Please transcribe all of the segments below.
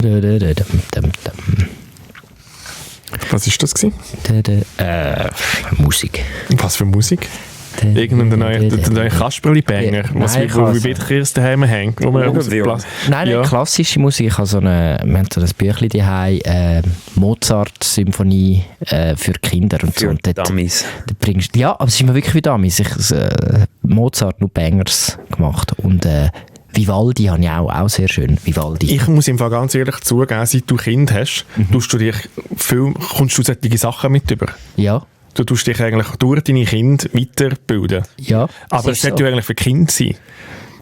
Was war das gewesen? Musik. Was für Musik? Irgendein neuer Kasperli-Banger, was wie Bittkirchen daheim hängt. Nein, klassische Musik. Ich habe wir haben so ein Büchlein daheim, Mozart-Symphonie für Kinder und für so. Und Dummies. Ja, aber es ist immer wirklich wie Dummies. Mozart nur Bangers gemacht und Vivaldi habe ich auch sehr schön. Vivaldi. Ich muss im Fall ganz ehrlich zugeben, seit du Kind hast, kommst du solche Sachen mit über. Ja. Du tust dich eigentlich durch deine Kinder weiterbilden. Ja. Aber es sollte ja eigentlich für Kinder sein.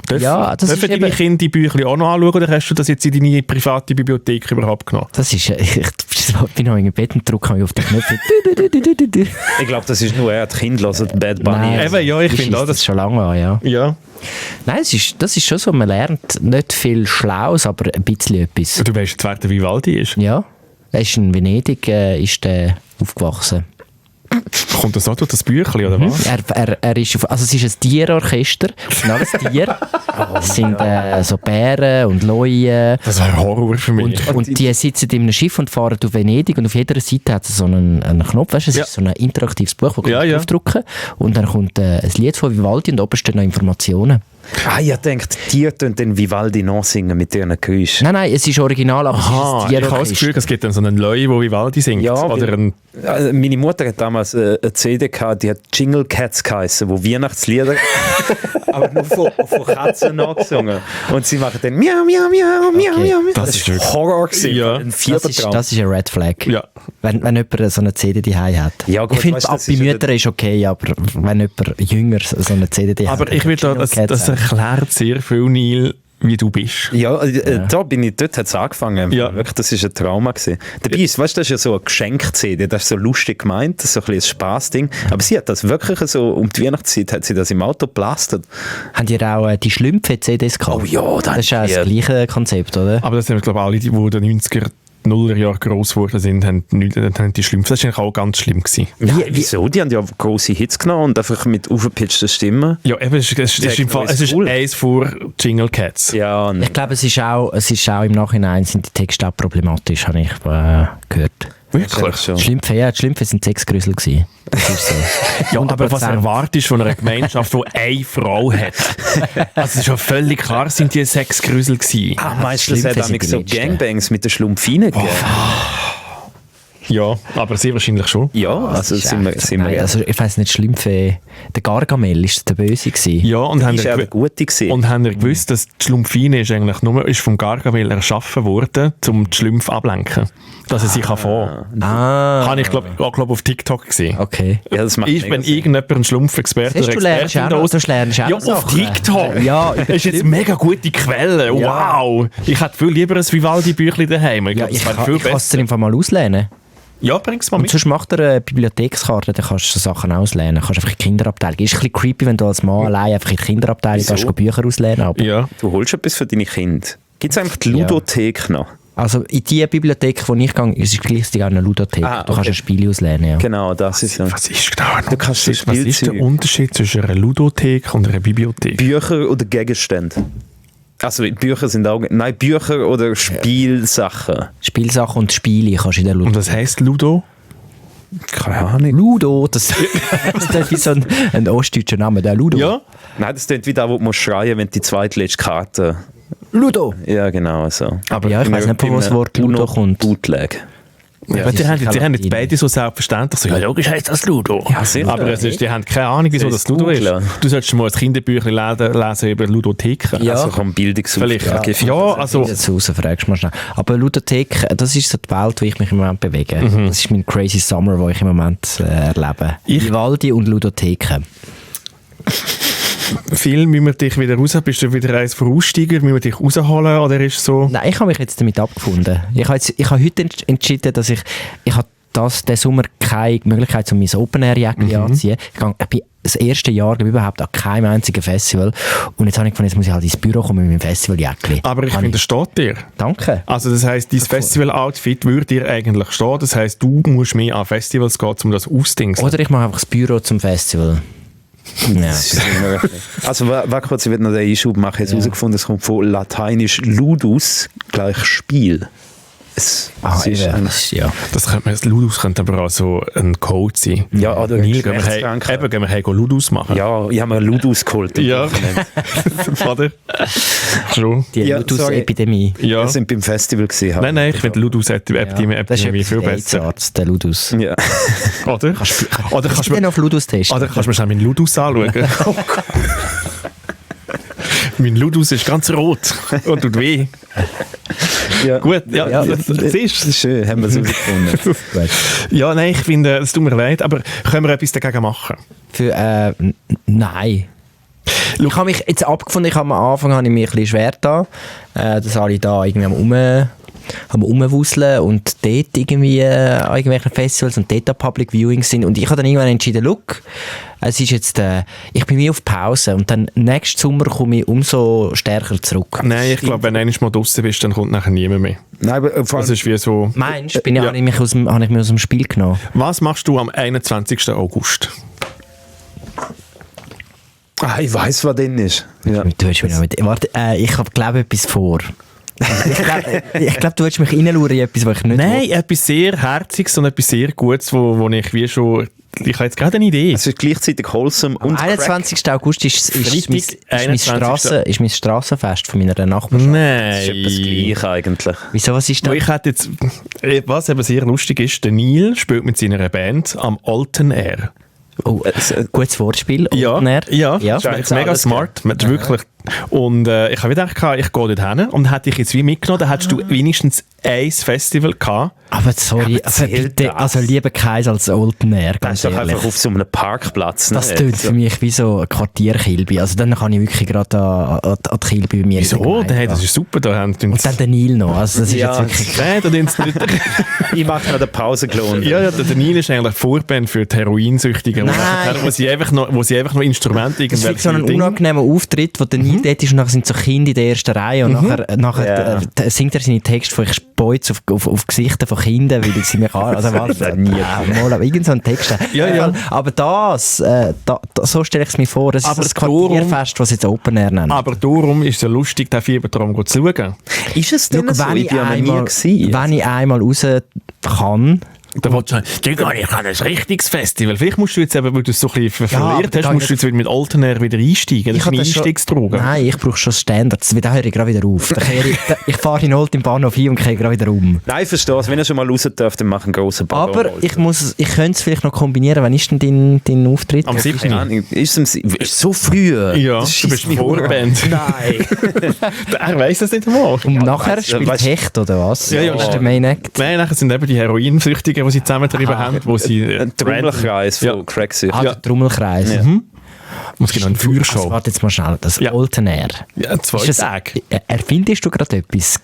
Dürfen deine Kinder die Bücher auch noch anschauen oder hast du das jetzt in deine private Bibliothek überhaupt genommen? Das ist, ich bin noch in dem Bett und drücke auf die Knöpfe. Ich glaube, das ist nur die Kinder hören Bad Bunny. Nein, eben, ja, ich finde auch, das schon lange an, ja. Ja. Nein, das ist schon so, man lernt nicht viel Schlaues, aber ein bisschen etwas. Du weißt jetzt, wer der Vivaldi ist? Ja, er ist in Venedig ist aufgewachsen. Kommt das auch durch das Büchlein, oder was? Er ist also es ist ein Tierorchester, und alles Tiere. Es sind so Bären und Leuen. Das wäre ein Horror für mich. Und die sitzen in einem Schiff und fahren durch Venedig und auf jeder Seite hat es so einen Knopf, weißt du, es ist so ein interaktives Buch, wo du draufdrücken und dann kommt ein Lied von Vivaldi und oben stehen noch Informationen. Ah, ich denke, die tun den Vivaldi nachsingen mit ihren Geräuschen. Nein, es ist original, aber ich habe das Gefühl, es gibt dann so einen Leu, der Vivaldi singt. Ja, oder meine Mutter hat damals eine CD gehabt, die hat Jingle Cats geheissen, wo Weihnachtslieder aber nur von Katzen nachgesungen. Und sie machen dann Miau, Miau, Miau, Miau, Miau. Das ist Horror gewesen. Ja. Ein Fiebertraum. Das ist ein Red Flag. Ja. Wenn jemand so eine CD daheim hat. Ja, gut, ich finde, bei Müttern ist okay, aber wenn jemand jünger so eine CD daheim hat. Aber ich will das erklärt sehr viel, Neil, wie du bist. Ja, dort hat es angefangen. Ja. Wirklich, das war ein Trauma gewesen. Dabei ist, weißt du, das ist ja so ein Geschenk-CD, das ist so lustig gemeint, das ist so ein bisschen ein Spassding. Aber sie hat das wirklich so, um die Weihnachtszeit hat sie das im Auto geblastet. Haben ihr auch die Schlümpfe-CDs gehabt? Oh ja, das ist auch das gleiche Konzept, oder? Aber das sind, glaube ich, alle, die in den 90er Nullerjahren gross geworden sind, haben die Schlümpfe. Das war eigentlich auch ganz schlimm gewesen. Wieso? Die haben ja grosse Hits genommen und einfach mit aufgepitchten Stimmen. Ja, eben, es ist cool. eins vor Jingle Cats. Ja, ich glaube, es ist auch im Nachhinein sind die Texte auch problematisch, habe ich gehört. Wirklich? Schlümpfe sind Sexgrüssel gewesen. Das ist so. Ja, aber was erwartest du von einer Gemeinschaft, die eine Frau hat? Also es ist schon völlig klar, sind die Sexgrüssel gewesen. Meinst du, es hat auch so Gangbangs mit den Schlumpfinen gegeben? Ja, aber sehr wahrscheinlich schon. Ja, also sind wir also ich weiss nicht, Schlümpfe, der Gargamel ist der Böse gewesen. Ja, und haben der Gute gewesen. Und haben gewusst, dass die Schlumpfine ist eigentlich nur vom Gargamel erschaffen worden, um die Schlümpfe ablenken. Dass er sich fahren kann. Habe ich, glaube auf TikTok gesehen. Okay. Ja, das macht wenn irgendjemand ein Schlumpfexperte oder Expertin ja, auf TikTok. Ja, das ist jetzt eine mega gute Quelle. Wow. Ich hätte viel lieber ein Vivaldi-Büchlein daheim. Ich kann es dir einfach mal auslehnen. Ja, bring's mal mit. Und sonst macht er eine Bibliothekskarte, dann kannst du so Sachen auslehnen. Kannst einfach in die Kinderabteilung. Ist ein bisschen creepy, wenn du als Mann allein einfach in die Kinderabteilung gehst, Bücher auslehnen. Aber ja. Du holst etwas für deine Kinder. Gibt es eigentlich die Ludothek noch? Also in die Bibliothek, wo ich gehe, ist es gleichzeitig auch eine Ludothek. Du kannst ein Spiel auslehnen. Ja. Genau, das ist ja. Was ist genau? Was ist der Unterschied zwischen einer Ludothek und einer Bibliothek? Bücher oder Gegenstände? Also Bücher sind auch... Nein, Bücher oder Spielsachen. Spielsachen und Spiele kannst du in der Ludo. Und was heisst Ludo? Keine Ahnung. Ludo, das ist wie so ein ostdeutscher Name, der Ludo. Ja. Nein, das klingt wie da, wo du schreien, wenn du die zweitletzte Karte... Ludo! Ja, genau so. Aber ja, ich weiss nicht, wo das Wort Ludo kommt. Bootleg. Ja, die haben jetzt beide so selbstverständlich so, ja, logisch heisst das Ludo. Ja, sicher. Aber die haben keine Ahnung, wieso das Ludo ist. Du solltest mal ein Kinderbüchlein lesen über Ludotheken. Ja, also kann Bildungsauftrag. Ja, also... Jetzt raus, fragst du mal schnell. Aber Ludothek, das ist so die Welt, wo ich mich im Moment bewege. Das ist mein crazy Summer, den ich im Moment erlebe. Vivaldi und Ludotheken. Viel müssen wir dich wieder raus, bist du wieder eins von Aussteiger, müssen wir dich rausholen oder ist so? Nein, ich habe mich jetzt damit abgefunden. Ich habe heute entschieden, dass ich diesen Sommer keine Möglichkeit, um mein Open-Air-Jäckchen anzuziehen. Ich bin das erste Jahr überhaupt an keinem einzigen Festival und jetzt habe ich gefunden, jetzt muss ich halt ins Büro kommen mit meinem Festival-Jäckchen. Aber ich finde, das steht dir. Danke. Also das heisst, dein Festival-Outfit würde dir eigentlich stehen, das heisst, du musst mehr an Festivals gehen, um das auszudingsen. Oder ich mache einfach das Büro zum Festival. Ja. Also, warte kurz, ich will noch den Einschub machen. Jetzt herausgefunden, es kommt von lateinisch ludus gleich Spiel. Es ist ja. Das Ludus könnte aber auch so ein Code sein. Ja, oder Neil, gehen wir heim Ludus machen. Ja, ich habe mir Ludus geholt. Ja. Vater. Schon. Die Ludus-Epidemie. Ja. Wir sind beim Festival gewesen. Nein, ich finde Ludus-Epidemie viel besser. Arzt, der Ludus. Ja. Oder? Oder kannst du auf Ludus testen? Oder kannst du mir schnell meinen Ludus anschauen? Oh Gott. Mein Ludus ist ganz rot und tut weh. Ja. Gut, ja, das ist schön, haben wir es herausgefunden. Ja, nein, ich finde, es tut mir leid, aber können wir etwas dagegen machen? Nein. Ich habe mich jetzt abgefunden, am Anfang habe ich mich ein bisschen schwer da, dass alle da irgendwie am rumwuseln und dort irgendwie an irgendwelchen Festivals und dort Public Viewings sind. Und ich habe dann irgendwann entschieden, look, es ist jetzt, ich bin wie auf Pause und dann nächsten Sommer komme ich umso stärker zurück. Nein, ich glaube, wenn du einmal draussen bist, dann kommt nachher niemand mehr. Nein, aber das ist wie so... Meinst du, habe ich mich aus dem Spiel genommen? Was machst du am 21. August? Ich weiss, was denn ist. Ja. Warte, ich glaube etwas vor. Ich glaube, du willst mich reinlauern in etwas, was ich nicht Nein, etwas sehr Herziges und etwas sehr Gutes, wo ich wie schon... Ich habe jetzt gerade eine Idee. Es ist gleichzeitig wholesome und am 21. August ist mein Strassenfest von meiner Nachbarschaft. Nein. Das ist etwas gleich eigentlich. Wieso, was ist das? Ich hätte jetzt, was eben sehr lustig ist, der Neil spielt mit seiner Band am Alten Air. Oh, gutes Wortspiel. Ja, das ist mega smart. Wirklich. Und ich habe gedacht, ich gehe dort hin und hätte ich jetzt wie mitgenommen, dann hättest du wenigstens ein Festival gehabt. Aber sorry, also lieber keins als Alten Air. Das ist doch einfach auf so einem Parkplatz. Das tönt für mich wie so ein Quartierkilby. Also dann kann ich wirklich gerade an die Kilby bei mir. Wieso? Das ist super. Da und dann der Neil noch. Also das ist jetzt wirklich... Nein, ich mache noch eine Pause gelohnt. Ja, der Neil ist eigentlich Vorband für die Heroinsüchtigen. Wo sie einfach noch Instrumente irgendwelche... Das ist so ein unangenehmer Auftritt, wo der Neil dort ist und nachher sind so Kinder in der ersten Reihe und nachher singt er seine Texte von «Ich speuz auf Gesichter von Kindern, weil sie mich an...» Also was? Aber irgend so ein Text. Ja. Aber das, so stelle ich es mir vor, das ist das Quartierfest, was sie jetzt Open Air nennen. Aber darum ist es ja lustig, den Fiebertraum zu schauen. Ist es denn so? Wenn ich einmal raus kann... Da willst du sagen, ich habe ein richtiges Festival. Vielleicht musst du jetzt eben, weil du es so ein bisschen verliert hast, musst du jetzt wieder mit Alten Air wieder einsteigen. Das ist eine Einstiegsdroge. Nein, ich brauche schon Standards. Da höre ich gerade wieder auf. Ich fahre in Holt im Bahnhof hin und gehe gerade wieder um. Nein, ich verstehe es. Wenn ihr schon mal raus dürft, dann mach einen grossen Ballon. Aber ich könnte es vielleicht noch kombinieren. Wann ist denn dein Auftritt? Am 7. Ist so früh? Ja, du bist Vorband. Nein. Er weiss das nicht einmal. Und nachher spielt Hecht, oder was? Ja. Das ist der Main Act. Nein, nachher sind eben die Heroinsüchtigen, die sie zusammengetrieben haben. Wo sie, ein Trommelkreis von Cracksüchtig. Der Trommelkreis. Ja. Muss genau eine Feuershow. Also, warte jetzt mal schnell, das Alten Air. Ja, 2 Tage. Erfindest du gerade etwas?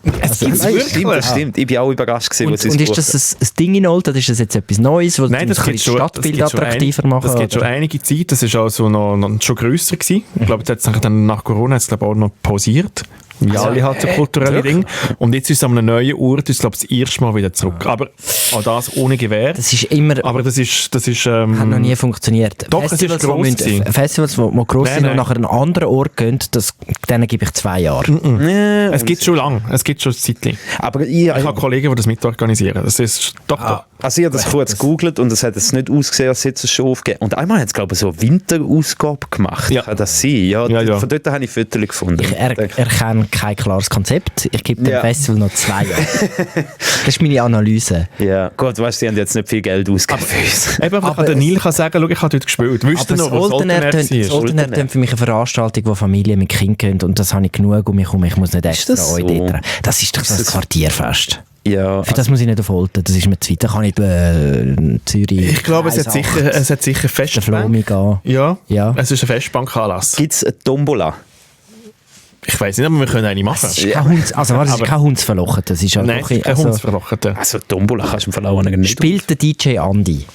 Stimmt. Ich bin auch überrascht gewesen, und ist das ein Ding in Old, oder ist das jetzt etwas Neues, wo Nein, das Stadtbild attraktiver machen? Das geht schon einige Zeit, das war also noch schon grösser gewesen. Ich glaube, nach Corona hat es auch noch pausiert. Ja, alle halt so kulturelle Dinge. Und jetzt ist es an einem neuen Ort, ist glaube ich das erste Mal wieder zurück. Aber auch das ohne Gewehr. Das ist immer... Aber das ist hat noch nie funktioniert. Doch, Festivals, es ist gross gewesen. Festivals, die gross sind und nachher an einen anderen Ort gehen, denen gebe ich 2 Jahre. Es gibt schon lange. Es gibt schon ein Zeitchen. Aber ich habe Kollegen, die das mitorganisieren. Das ist doch. Also ich habe das kurz gegoogelt und es hat jetzt nicht ausgesehen, als hätte es schon aufgegeben. Und einmal hat es, glaube ich, so eine Winterausgabe gemacht. Ja. Kann das sein? Ja. Von dort habe ich Fotos gefunden. Ich erkenne kein klares Konzept. Ich gebe dem Festival noch 2 Jahre. Das ist meine Analyse. Ja, gut, weißt du, die haben jetzt nicht viel Geld ausgegeben. Aber der Neil kann sagen, schau, ich habe dort gespielt. Wüsst ihr noch, was Alten Air war? Alten Air ist für mich eine Veranstaltung, wo Familien mit Kindern gehen und das habe ich genug um mich herum. Ich muss nicht extra dort. Das ist doch so ein Quartierfest. Ja. Für das muss ich nicht auf Olten, das ist mir zu weit. Da kann ich Zürich... Ich glaube, es hat sicher Festbank. Ja, es ist ein Festbankanlass. Gibt es eine Tombola? Ich weiss nicht, aber wir können eine machen. Es ist kein Hundsverlochen. Das ist nein, kein Hundsverlochen. Also Tombola kannst du im Verlauen nicht. Spielt der DJ Andi?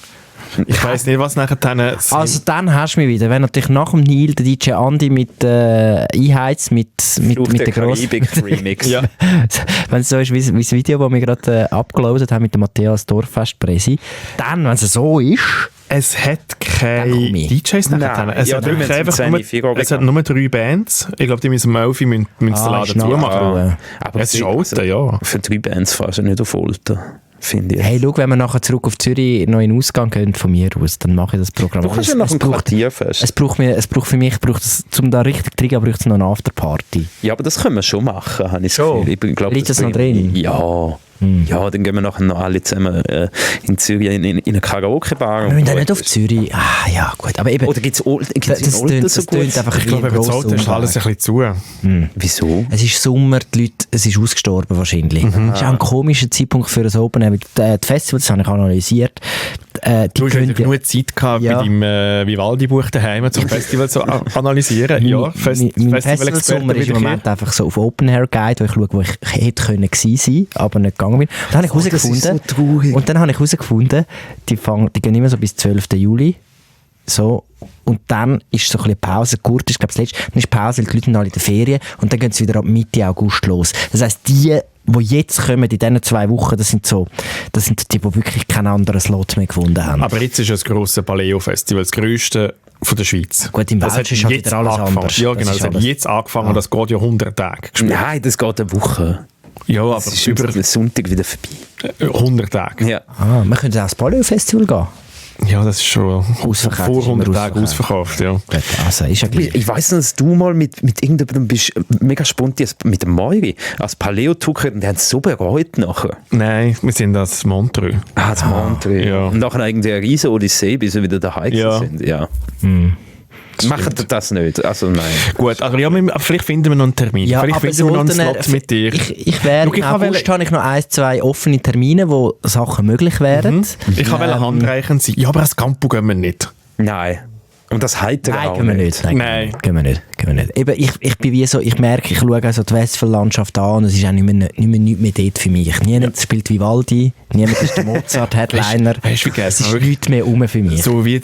Ich weiss nicht, was nachher dann... Also dann hast du mich wieder. Wenn natürlich nach dem Neil der DJ Andi mit einheizt, mit der grossen... Remix. Ja. Wenn es so ist wie das Video, das wir gerade abgeladen haben mit dem Matthias Dorffest-Presi, dann, wenn es so ist, Es hat keine Dann komme ich. DJs nachher. Nein, Es ja, hat dann wirklich müssen einfach sie nur, 10, 4 es hat nur 3 Bands. Ich glaube, die müssen um 11 Uhr müssen den Laden ist noch zumachen. Ruhe. Aber Es ist alt, ja. Für 3 Bands fahrst du nicht auf Folter, finde ich. Hey, schau, wenn wir nachher zurück auf Zürich noch in den Ausgang gehen, von mir aus, dann mache ich das Programm. Du kannst ja nach dem Quartierfest. Es braucht für mich, um da richtig zu kriegen, braucht es noch eine Afterparty. Ja, aber das können wir schon machen, habe ich das Schon? Gefühl. Ich glaub, Liegt das noch drin? Ja. Ja, dann gehen wir nachher noch alle zusammen in Zürich in eine Karaoke-Bar. Wir müssen dann nicht auf Zürich. Ah, ja, gut. Aber eben, Oder gibt es das in Olten so gut? tönt einfach Ich glaube, wie ein wenn grosser es ist alles ein bisschen zu. Wieso? Es ist Sommer, die Leute, es ist ausgestorben wahrscheinlich. Es ist auch ein komischer Zeitpunkt für ein Open Air. Die Festivals, das habe ich analysiert. Die Du hast können ja genug Zeit gehabt, Ja. bei deinem Vivaldi-Buch daheim zum Festival zu analysieren. Ja, mein Festivalsommer ist im Moment einfach so auf Open Air Guide, wo ich schaue, wo ich hätte können gewesen sein, aber nicht gegangen bin. Dann habe ich herausgefunden, die gehen immer so bis 12. Juli. So. Und dann ist so ein bisschen Pause. Kurt ist, glaube ich, das letzte. Dann ist Pause, weil die Leute alle in der Ferien. Und dann gehen sie wieder ab Mitte August los. Das heisst, die jetzt kommen, in diesen 2 Wochen, das sind die wirklich keinen anderen Slot mehr gefunden haben. Aber jetzt ist das grosse Paleo-Festival, das grösste von der Schweiz. Gut, im Welsch ist halt jetzt wieder alles angefangen. anders. Ja, Das genau. ist Das hat alles- jetzt angefangen und das geht ja 100 Tage gespielt. Nein, das geht eine Woche. Ja, aber Das ist über über Sonntag wieder vorbei. 100 Tage. Ja. Wir können auch ins Paleo-Festival gehen. Ja, das ist schon Ausverkauft, vor ist immer 100 Tagen ausverkauft. Ja. Gut, also ist ja gleich. Ich weiss noch, dass du mal mit irgendjemandem bist, mega spontan, mit dem Moiri, als Paleo-Tucker, und die haben es so bereut nachher. Nein, wir sind das Montreux. Das Montreux. Ja. Und nachher eigentlich eine riesen Odyssee, bis sie wieder daheim Ja. sind. Ja. Machen das nicht? Also nein. Gut, aber ja, vielleicht finden wir noch einen Termin. Ja, vielleicht aber finden wir noch einen sollten, Slot mit dir. Ich wäre Schau, im August habe ich noch 1, 2 offene Termine, wo Sachen möglich wären. Ich kann handreichend sein. Ja, aber als Campo gehen wir nicht. Nein. Und das heiter Nein, auch gehen wir nicht. nicht. Nein. Gehen wir nicht. Eben, ich bin wie so, ich merke, ich schaue also die Westphal-Landschaft an und es ist auch nicht mehr dort für mich. Niemand spielt Vivaldi, niemand ist der Mozart-Headliner. Weißt du, wie es ist nichts mehr rum für mich. So wie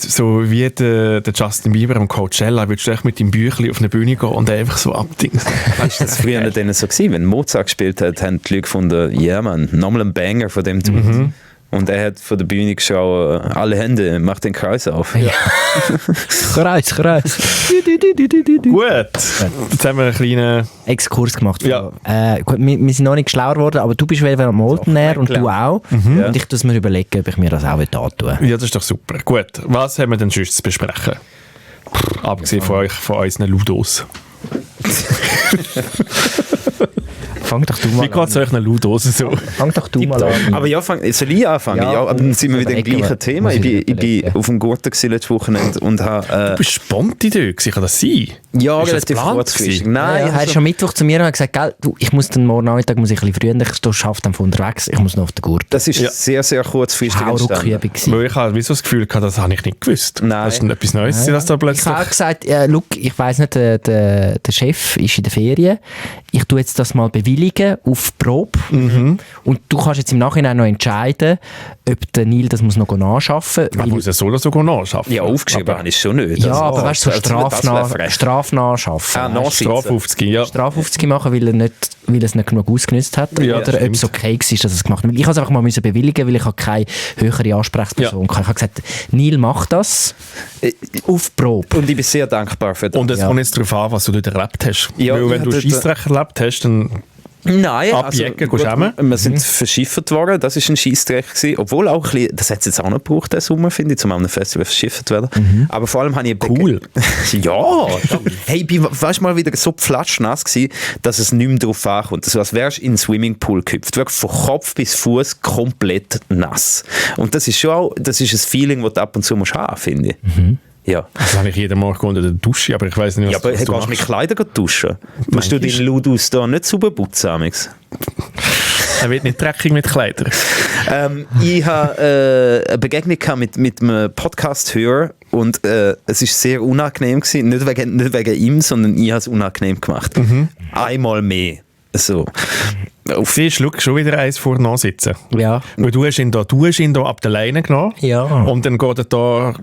der Justin Bieber am Coachella, würdest du echt mit dem Büchlein auf eine Bühne gehen und einfach so abdingen. Weißt du, das früher nicht denen so gewesen? Wenn Mozart gespielt hat, haben die Leute gefunden, ja man, nochmal ein Banger von dem Dude. Und er hat von der Bühne geschaut, alle Hände, macht den Kreis auf. Ja. Kreuz. Gut, jetzt haben wir einen kleinen... Exkurs gemacht. Ja. Gut, wir sind noch nicht schlauer geworden, aber du bist wieder am Molten Air und du auch. Ja. Und ich muss mir überlegen, ob ich mir das auch antun will. Ja, das ist doch super. Gut, was haben wir denn sonst zu besprechen? Abgesehen von unseren Ludos. Fang doch du mal Wie geht es euch Ludos so? Fang doch du mal an. Aber ja, soll ich anfangen? Ja, Ja, aber dann sind wir wieder im überlegen gleichen wir. Thema. Muss Ich ich bin überlegen. auf dem Gurten letztes Wochenende und habe... Du bist spontan dort, kann das sein? ja, Ist das relativ geplant kurzfristig. gewesen? Nein, Er ist schon Mittwoch zu mir und hat gesagt, gell, du, ich muss dann morgen Nachmittag muss ich ein bisschen früher, ich schaffe dann von unterwegs, ich muss noch auf den Gurt. das ist Ja. sehr, sehr kurzfristig entstanden. Hauruckübung gewesen. Weil ich habe so das Gefühl gehabt, das habe ich nicht gewusst. Nein. Das ist etwas Neues, dass da Ich plötzlich... habe auch gesagt, look, ich weiss nicht, der Chef ist in der Ferien. Ich tue jetzt das mal bewilligen auf Probe. Und du kannst jetzt im Nachhinein noch entscheiden, ob der Neil das muss noch nachschaffen Man muss ja so oder so nachschaffen. Ja, aufgeschrieben habe ich es schon nicht. Ja, Also, aber weißt du, so das wäre frech. Strafnachschaffen. Ah, weisst du? nachsitzen. Strafe 50, ja. Strafe 50 machen, weil es nicht genug ausgenutzt hat. Ja, oder ob stimmt. es okay war, dass er es gemacht hat. Ich habe es einfach mal müssen bewilligen, weil ich habe keine höhere Ansprechperson hatte. Ich habe gesagt, Neil macht das auf Probe. Und ich bin sehr dankbar für das. Und es kommt jetzt darauf an, was du dort erlebt hast. Ja, Weil wenn ich du hatte- Scheissdreck erlebt hast, dann... Nein, Abjecken, gut, gehst du heim? wir sind verschiffert worden, das war ein Scheissdreck gewesen, obwohl auch ein bisschen, das hat es jetzt auch noch gebraucht, den Sommer, finde ich, um an einem Festival verschiffert zu werden. Aber vor allem habe ich... Cool. Ja! Hey, ich war mal wieder so pflatschnass gewesen, dass es nicht mehr drauf ankommt. Also als wärst du in einen Swimmingpool gehüpft. Wirklich von Kopf bis Fuß komplett nass. Und das ist schon auch, das ist ein Feeling, das du ab und zu musst haben, finde ich. Ja. Das habe ich jeden Morgen unter der Dusche, aber ich weiß nicht, Ja, aber was hey, du gehst du mit machst. Kleidern duschen? Musst du deinen Ludus da nicht sauber putzen, Amix? Er wird nicht dreckig mit Kleidern. Ich habe eine Begegnung gehabt mit einem Podcast-Hörer und es war sehr unangenehm gewesen. Nicht wegen ihm, sondern ich habe es unangenehm gemacht. Einmal mehr. So. Siehst du, schon wieder eins vor sitzen. Ja. Weil du hast ihn da ab der Leine genommen. Ja. Und dann geht er da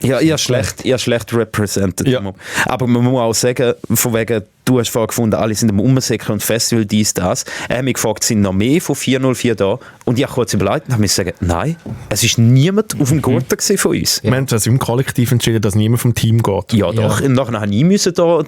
Ja, ihr schlecht represented. Ja. Aber man muss auch sagen, von wegen, du hast vorhin gefunden, alle sind am Umsäckeln und Festival, dies, das. Er hat mich gefragt, sind noch mehr von 404 da? Und ich habe kurz überlegt und habe mir gesagt, nein, es war niemand auf dem Gurten von uns. Wir haben das im Kollektiv entschieden, dass niemand vom Team geht. Ja, doch. Und nachher musste ich da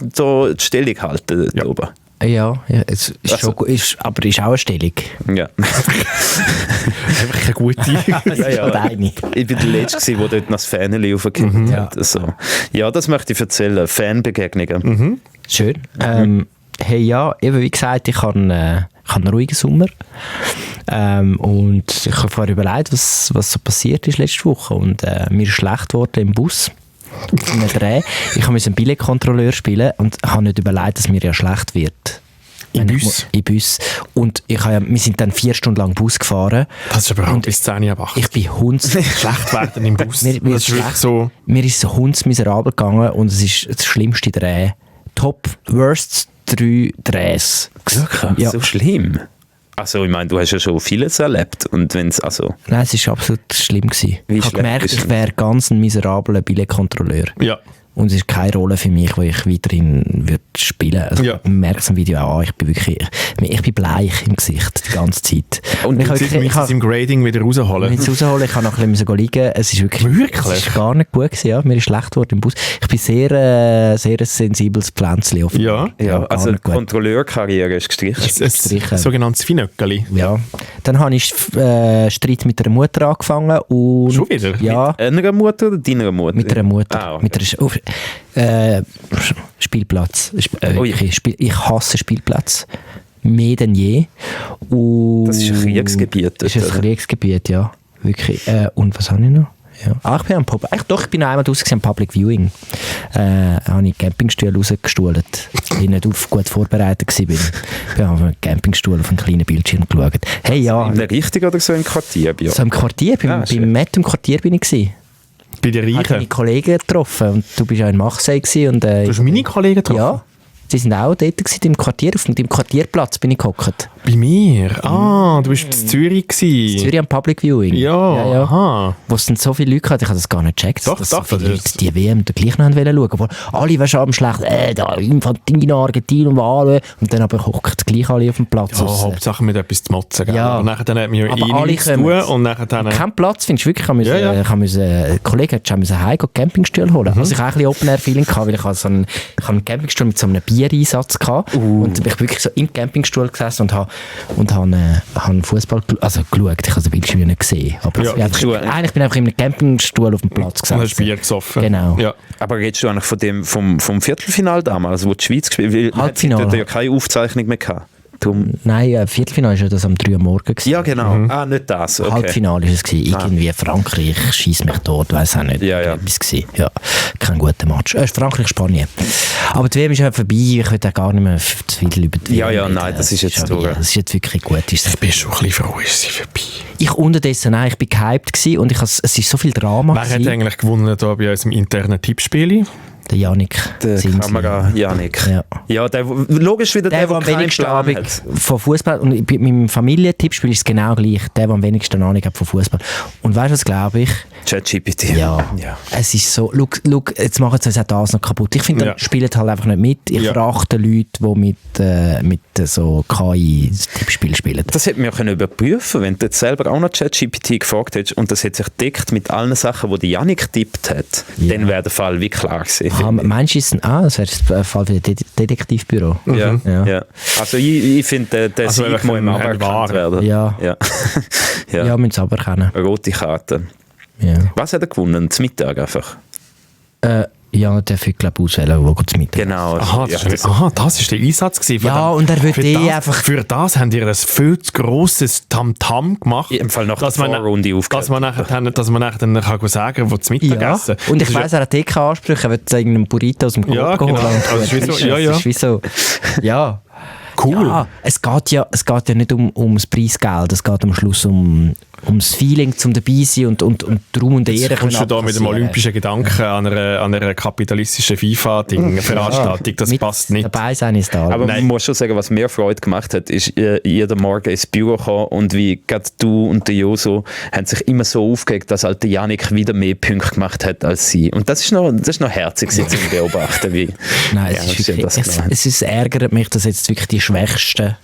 die Stellung halten. Ja. Oben. Ja, es ist schon gut, aber ist auch eine Stellung. Ja. Einfach keine gute. Oder eine. Ich war der Letzte, der dort noch das Fähnchen aufgekippt hat. Also, ja, das möchte ich erzählen. Fanbegegnungen. Schön. Hey, ja, eben wie gesagt, ich habe einen ruhigen Sommer. Und ich habe vorher überlegt, was so passiert ist letzte Woche. Und mir ist schlecht geworden im Bus. In Dreh. Ich musste einen Billetkontrolleur spielen und habe nicht überlegt, dass mir ja schlecht wird. Im Bus? Im Bus. Und wir sind dann 4 Stunden lang Bus gefahren. Das ist aber auch bis 10 Uhr wach. Ich bin Schlecht werden im Bus. Mir Das ist wirklich so. Mir ist so hundsmiserabel gegangen und es ist das schlimmste Dreh. Top, worst 3 Drehs. Wirklich? Ja. So schlimm? Also, ich meine, du hast ja schon vieles erlebt. Und wenn's, also Nein, es war absolut schlimm gewesen. Wie Ich habe schlecht gemerkt, ist ich es? wäre ganz ein miserabler Billetkontrolleur. Ja. Und es ist keine Rolle für mich, wo ich weiterhin würde spielen. Also Ja. man merkt es im Video auch, ich bin bleich im Gesicht die ganze Zeit. Und ich Jetzt müssen sie es im Grading wieder rausholen. Wenn ich es rausholen, ich kann noch ein bisschen liegen. Es ist wirklich Es ist gar nicht gut gewesen, ja. Mir ist schlecht geworden im Bus. Ich bin sehr ein sensibles Pflänzchen. Ja. ja, gar also die nicht gut. Kontrolleurkarriere ist gestrichen. gestrichen. Sogenanntes Finöckeli. Ja. Dann habe ich Streit mit der Mutter angefangen. Und Schon wieder? Ja, Einer Mutter oder deiner Mutter? mit einer Mutter. Ah, okay. Mit Spielplatz. Ich hasse Spielplatz. Mehr denn je. Und Das ist ein Kriegsgebiet. Das ist ein Kriegsgebiet, ja. Wirklich. Und was habe ich noch? Ja. Ich bin ich bin noch einmal draussen am Public Viewing. Habe ich Campingstuhl rausgestuhlt. Ich nicht gut vorbereitet war. Ich habe auf einen Campingstuhl auf einen kleinen Bildschirm geschaut. Hey, ja. In der Richtung oder so im Quartier? Ja. So im Quartier, beim Matt im Quartier bin ich gewesen. Bei den Ich habe meine Reichen. Kollegen getroffen und du bist ja in Marseille gewesen und Du hast meine Kollegen getroffen? ja, sie sind auch dort gewesen, im Quartier, auf dem Quartierplatz bin ich gehockt. Bei mir? Ah, du bist in Zürich gewesen. Zürich am Public Viewing. Ja, aha. Wo es dann so viele Leute hatten, ich habe das gar nicht gecheckt, Doch, dass doch, so viele das Leute ist- die WM da gleich noch haben wollen schauen. Obwohl alle weißt, am schlecht, da Infantina, Argentinien, Wale und dann aber hockt gleich alle auf dem Platz. Ja, raus. Hauptsache mit etwas zu motzen. Gell? Ja. Und nachher dann hat man ja Aber alle nichts zu tun. kommen. Und nachher dann... Kein Platz, findest du wirklich? Ja. Ein Kollege hat schon heim Campingstuhl holen. Also ich hatte ein bisschen Open-Air-Feeling, weil ich hatte einen Campingstuhl mit so einem Biereinsatz hatte. Und ich bin wirklich so im Campingstuhl gesessen und habe Fußball geschaut. Ich habe den Bildschirm nicht gesehen. Aber Ja, ich bin einfach in einem Campingstuhl auf dem Platz Und hast gesessen. Bier gesoffen. Genau. Ja. Aber redest du eigentlich vom Viertelfinal damals, wo die Schweiz gespielt hat? Halbfinale. Weil ja keine Aufzeichnung mehr gehabt. Darum- Nein, Viertelfinale war das am 3 Uhr morgens. gewesen. Ja, genau. Ah, nicht das. Okay. Halbfinale war es. Irgendwie Frankreich schießt mich tot, weiß auch nicht. Ja. Etwas gewesen. Ja, kein guter Match. Frankreich-Spanien. Aber die WM ist ja vorbei. Ich will auch gar nicht mehr zu viel über die Ja, WM reden. nein, das ist jetzt schon durch. Das ist jetzt wirklich gut. Ich bin schon ein bisschen froh, ist sie vorbei. Ich unterdessen, nein, ich bin gehypt gewesen und es ist so viel Drama Wer hat gewesen. eigentlich gewonnen da bei unserem internen Tippspiel? Der Janik Der Zinsli. Kamera Janik. Ja. Ja, der logisch wieder Der am keinen wenigsten Plan Ahnung hat. von Fußball und bei meinem Familientippspiel ist es genau gleich. Der am wenigsten Ahnung hat von Fußball. Und weißt du, was glaube ich? ChatGPT. Ja. Es ist so, schau, jetzt machen sie uns auch das noch kaputt. Ich finde, Ja. dann spielen halt einfach nicht mit. Ich Ja. verachte Leute, die mit so KI-Tippspielen spielen. Das hätte man ja können überprüfen, wenn du jetzt selber auch noch ChatGPT gefragt hättest und das hat sich deckt mit allen Sachen, die Janik getippt hat, Ja. dann wäre der Fall wie klar gewesen. Meinst du, das wäre der Fall für das Detektivbüro? Ja, Ja. ja. Also ich finde, der Also Sieg muss im wahr. aberkannt werden. Ja. Ja. Ja, ja. müssen sie aber kennen. Rote Karte. Ja. Was hat er gewonnen? Zum Mittag einfach. Ja, der will, glaube ich, auswählen, wo es mit. Genau. Aha, ja, das war der Einsatz gewesen. Ja, und er will einfach... Für das haben die ein viel zu grosses Tamtam gemacht. Im Fall nach der dass man, Vorrunde dass man nachher dann kann sagen, wo zu Ja, Mittagessen. und ich Das ist weiss, er hat keine Ansprüche, er will irgendeinen Burrito aus dem Coop Ja, holen. genau. Und Also es ist wie so, gut, ja, ja. Es ist wie so, cool. Ja, es geht ja nicht ums Preisgeld, es geht am Schluss um ums Feeling, zum dabei sein und Raum und Ehre. Jetzt kommst du da mit dem olympischen Gedanken an einer kapitalistischen FIFA-Veranstaltung. Das passt nicht. Dabei sein ist da. Aber man muss schon sagen, was mir Freude gemacht hat, ist jeden Morgen ins Büro kommen und wie gerade du und der Joso haben sich immer so aufgeregt, dass halt der Janik wieder mehr Punkte gemacht hat als sie. Und das ist noch herzig zu beobachten. Wie Nein, es ärgert mich, dass jetzt wirklich die Schwächsten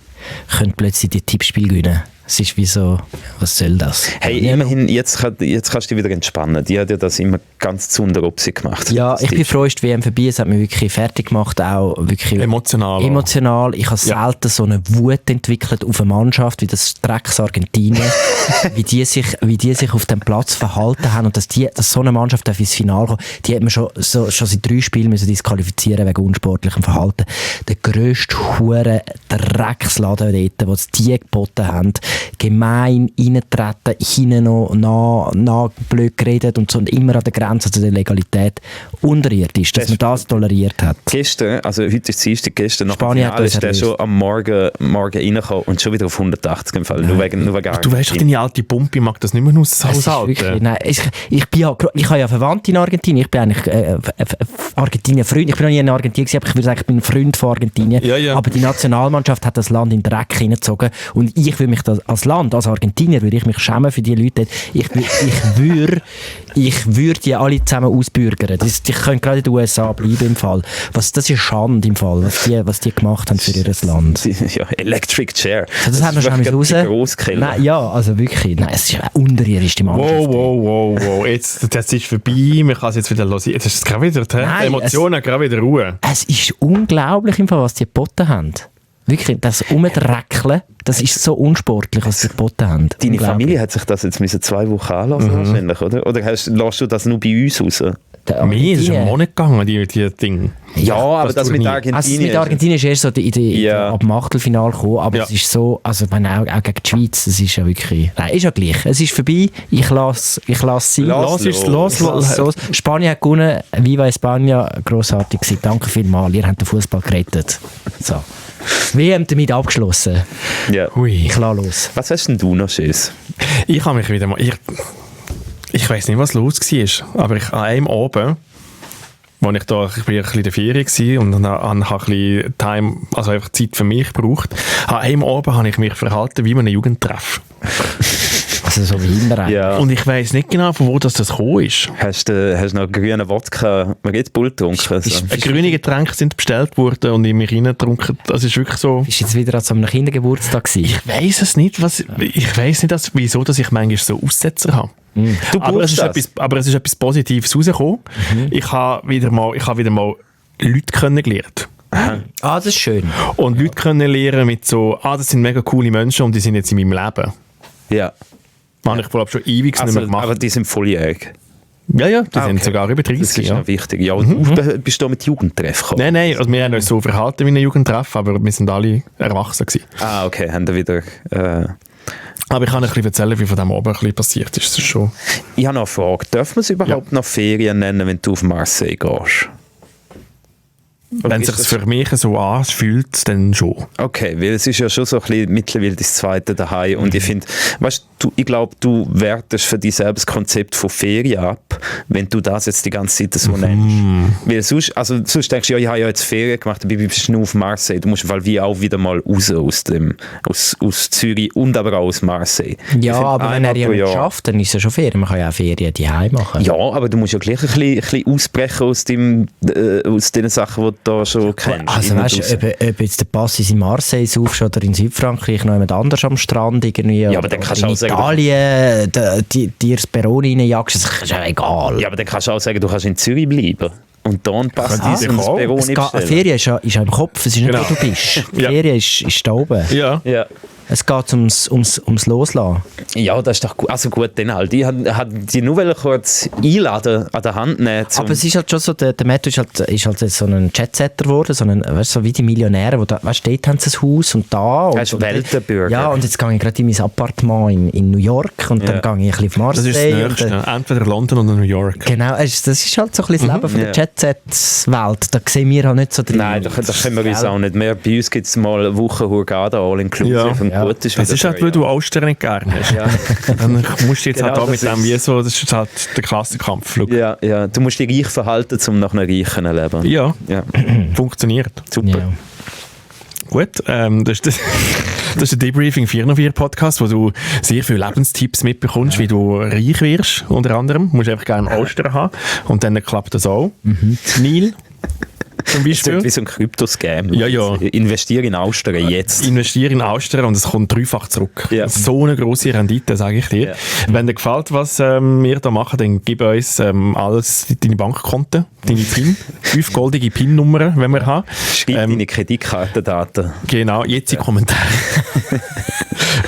können plötzlich die Tippspiel gewinnen. Es ist wie so, was soll das? Hey, immerhin, jetzt kannst du dich wieder entspannen. Die hat ja das immer ganz zu unter Opsi gemacht. Ja, ich bin froh, ist die WM vorbei. Es hat mich wirklich fertig gemacht, auch wirklich emotional. Ich habe selten so eine Wut entwickelt auf eine Mannschaft, wie das Drecks Argentinien, wie die sich auf dem Platz verhalten haben und dass so eine Mannschaft ins Finale kommt. Die hat man schon seit 3 Spielen müssen disqualifizieren wegen unsportlichem Verhalten. Der grösste Hure Drecksladen dort, was die geboten haben, gemein reintreten, hinten noch blöd geredet und so, und immer an der Grenze zu der Legalität, unterirdisch, dass man das toleriert hat. Gestern, also heute ist Dienstag, gestern nach dem Spanien Finale ist der schon am Morgen reingekommen und schon wieder auf 180 im Fall, nur wegen Du weißt doch, deine alte Pumpe mag das nicht mehr aushalten. Nein, ich habe ja Verwandte in Argentinien, ich bin eigentlich Argentinien-Freund, ich bin noch nie in Argentinien gewesen, aber ich würde sagen, ich bin ein Freund von Argentinien, ja. Aber die Nationalmannschaft hat das Land in den Dreck hineingezogen und ich würde mich das als Land, als Argentinier, würde ich mich schämen für die Leute. Ich würde die alle zusammen ausbürgern. Die können gerade in den USA bleiben im Fall. Das ist eine Schande im Fall, was die gemacht haben für ihr Land. Ja, Electric Chair. Das haben wir schon raus. Nein, ja, also wirklich. Nein, es ist unterirdisch, die Mannschaft. Wow. Jetzt, das ist vorbei, man kann es jetzt wieder hören. Jetzt ist es gerade wieder, die Emotionen, gerade wieder Ruhe. Es ist unglaublich im Fall, was die geboten haben. Wirklich, das Umdreckeln, das ist so unsportlich, was sie geboten haben. Deine Familie hat sich das jetzt 2 Wochen anlassen wahrscheinlich, oder? Oder lässt du das nur bei uns raus? Mir ist es einen Monat gegangen, die Dinge. Ja, aber das mit Argentinien... Also mit Argentinien ist erst so ab dem Achtelfinale gekommen, aber es ist so, also auch gegen die Schweiz, das ist ja wirklich... Nein, ist ja gleich. Es ist vorbei, ich lasse sie. Los. Spanien hat gewonnen, Viva España, grossartig gewesen. Danke vielmals, ihr habt den Fußball gerettet. So. WM damit abgeschlossen. Ja. Ich lasse los. Was hast denn du noch Schiss? Ich habe mich wieder mal... Ich weiss nicht, was los war, aber an einem Abend, ich war ein bisschen in der Ferien und dann habe ein bisschen Time, also einfach Zeit für mich gebraucht. An einem Abend habe ich mich verhalten wie bei einem Jugendtreff. Also so wie immer. Ja. Und ich weiss nicht genau, von wo das gekommen ist. Hast du noch grünen Wodka, Red Bull getrunken? Grüne Getränke sind bestellt worden und ich mich reingetrunken. Das ist wirklich so... Bist du jetzt wieder an so einem Kindergeburtstag gewesen? Ich weiss es nicht. Ich weiss nicht, wieso dass ich manchmal so Aussetzer habe. Aber es ist etwas Positives rausgekommen. Ich habe wieder mal Leute kennengelernt. Das ist schön. Und Leute kennenlernen mit so, das sind mega coole Menschen und die sind jetzt in meinem Leben. Ja. Das habe ich wohl schon ewig nicht mehr gemacht. Aber die sind volljährig? Ja, die sind sogar über 30. Das ist noch wichtig. Ja, und bist du da mit Jugendtreff gekommen? Nein, also wir haben uns so verhalten wie ein Jugendtreff, aber wir sind alle erwachsen gewesen. Okay, haben wir wieder... Aber ich kann ein bisschen erzählen, wie von dem Abend ein bisschen passiert ist. Das schon. Ich habe noch eine Frage. Dürfen wir es überhaupt noch Ferien nennen, wenn du auf Marseille gehst? Wenn es sich für mich so anfühlt, dann schon. Okay, weil es ist ja schon so ein bisschen mittlerweile das zweite daheim und ich finde, weißt du, ich glaube, du wertest für dich selbst das Konzept von Ferien ab, wenn du das jetzt die ganze Zeit so nennst. Weil sonst denkst du, ja, ich habe ja jetzt Ferien gemacht, aber bist nur auf Marseille. Du musst wie auch wieder mal raus aus Zürich und aber auch aus Marseille. Ja, aber wenn er ja nicht schafft, dann ist es ja schon Ferien. Man kann ja auch Ferien daheim machen. Ja, aber du musst ja gleich ein bisschen ausbrechen aus den Sachen, die du da schon kennst. Also weißt du, ob jetzt der Pass in Marseille saufst oder in Südfrankreich noch jemand anders am Strand irgendwie, ja, aber dann kannst du auch sagen, Italien dir das Peroni reinjagst, das ist ja egal. Ja, aber dann kannst du auch sagen, du kannst in Zürich bleiben. Und dann passt das ins Peroni. Ferien ist ja im Kopf, es ist nicht, wo du bist. Ferien ist da oben. Ja. Es geht ums Loslassen. Ja, das ist doch gut. Also gut, dann halt. Ich wollte die nur kurz einladen, an der Hand nehmen. Aber es ist halt schon so, der Matthew ist halt so ein Jetsetter geworden, weißt, so wie die Millionäre, wo da, weißt, dort haben sie ein Haus und da. Er ist Weltenbürger. Ja, und jetzt gehe ich gerade in mein Appartement in New York und dann gehe ich ein bisschen auf Marseille. Das ist das Nächste. Entweder London oder New York. Genau, das ist halt so ein bisschen das Leben von der Jet-Set-Welt. Da sehen wir halt nicht so drin. Nein, da können wir uns auch nicht mehr. Bei uns gibt es mal eine Woche Hurghada, all inclusive. Ja. gut ist. Das ist halt, weil du Austern nicht gerne hast. Ja. Dann musst du jetzt Genau, halt auch mit das dem, wie so, das ist halt der Klassenkampf. Ja, ja, du musst dich reich verhalten, um nach einer reichen zu leben. Ja, Ja. funktioniert. Super. Ja. Gut, das ist der Debriefing 404 Podcast, wo du sehr viele Lebenstipps mitbekommst, wie du reich wirst, unter anderem. Du musst einfach gerne Austern haben und dann klappt das auch. Neil, zum Das ist Beispiel. wie so ein Krypto-Scam. Ja, ja. Investiere in Austern jetzt. Investiere in Austern und es kommt dreifach zurück. Ja. So eine grosse Rendite, sage ich dir. Ja. Wenn dir gefällt, was wir da machen, dann gib uns alles, deine Bankkonten, deine PIN, 5 goldige PIN-Nummern, wenn wir haben. Schreib deine Kreditkartendaten. Genau, jetzt in Kommentare.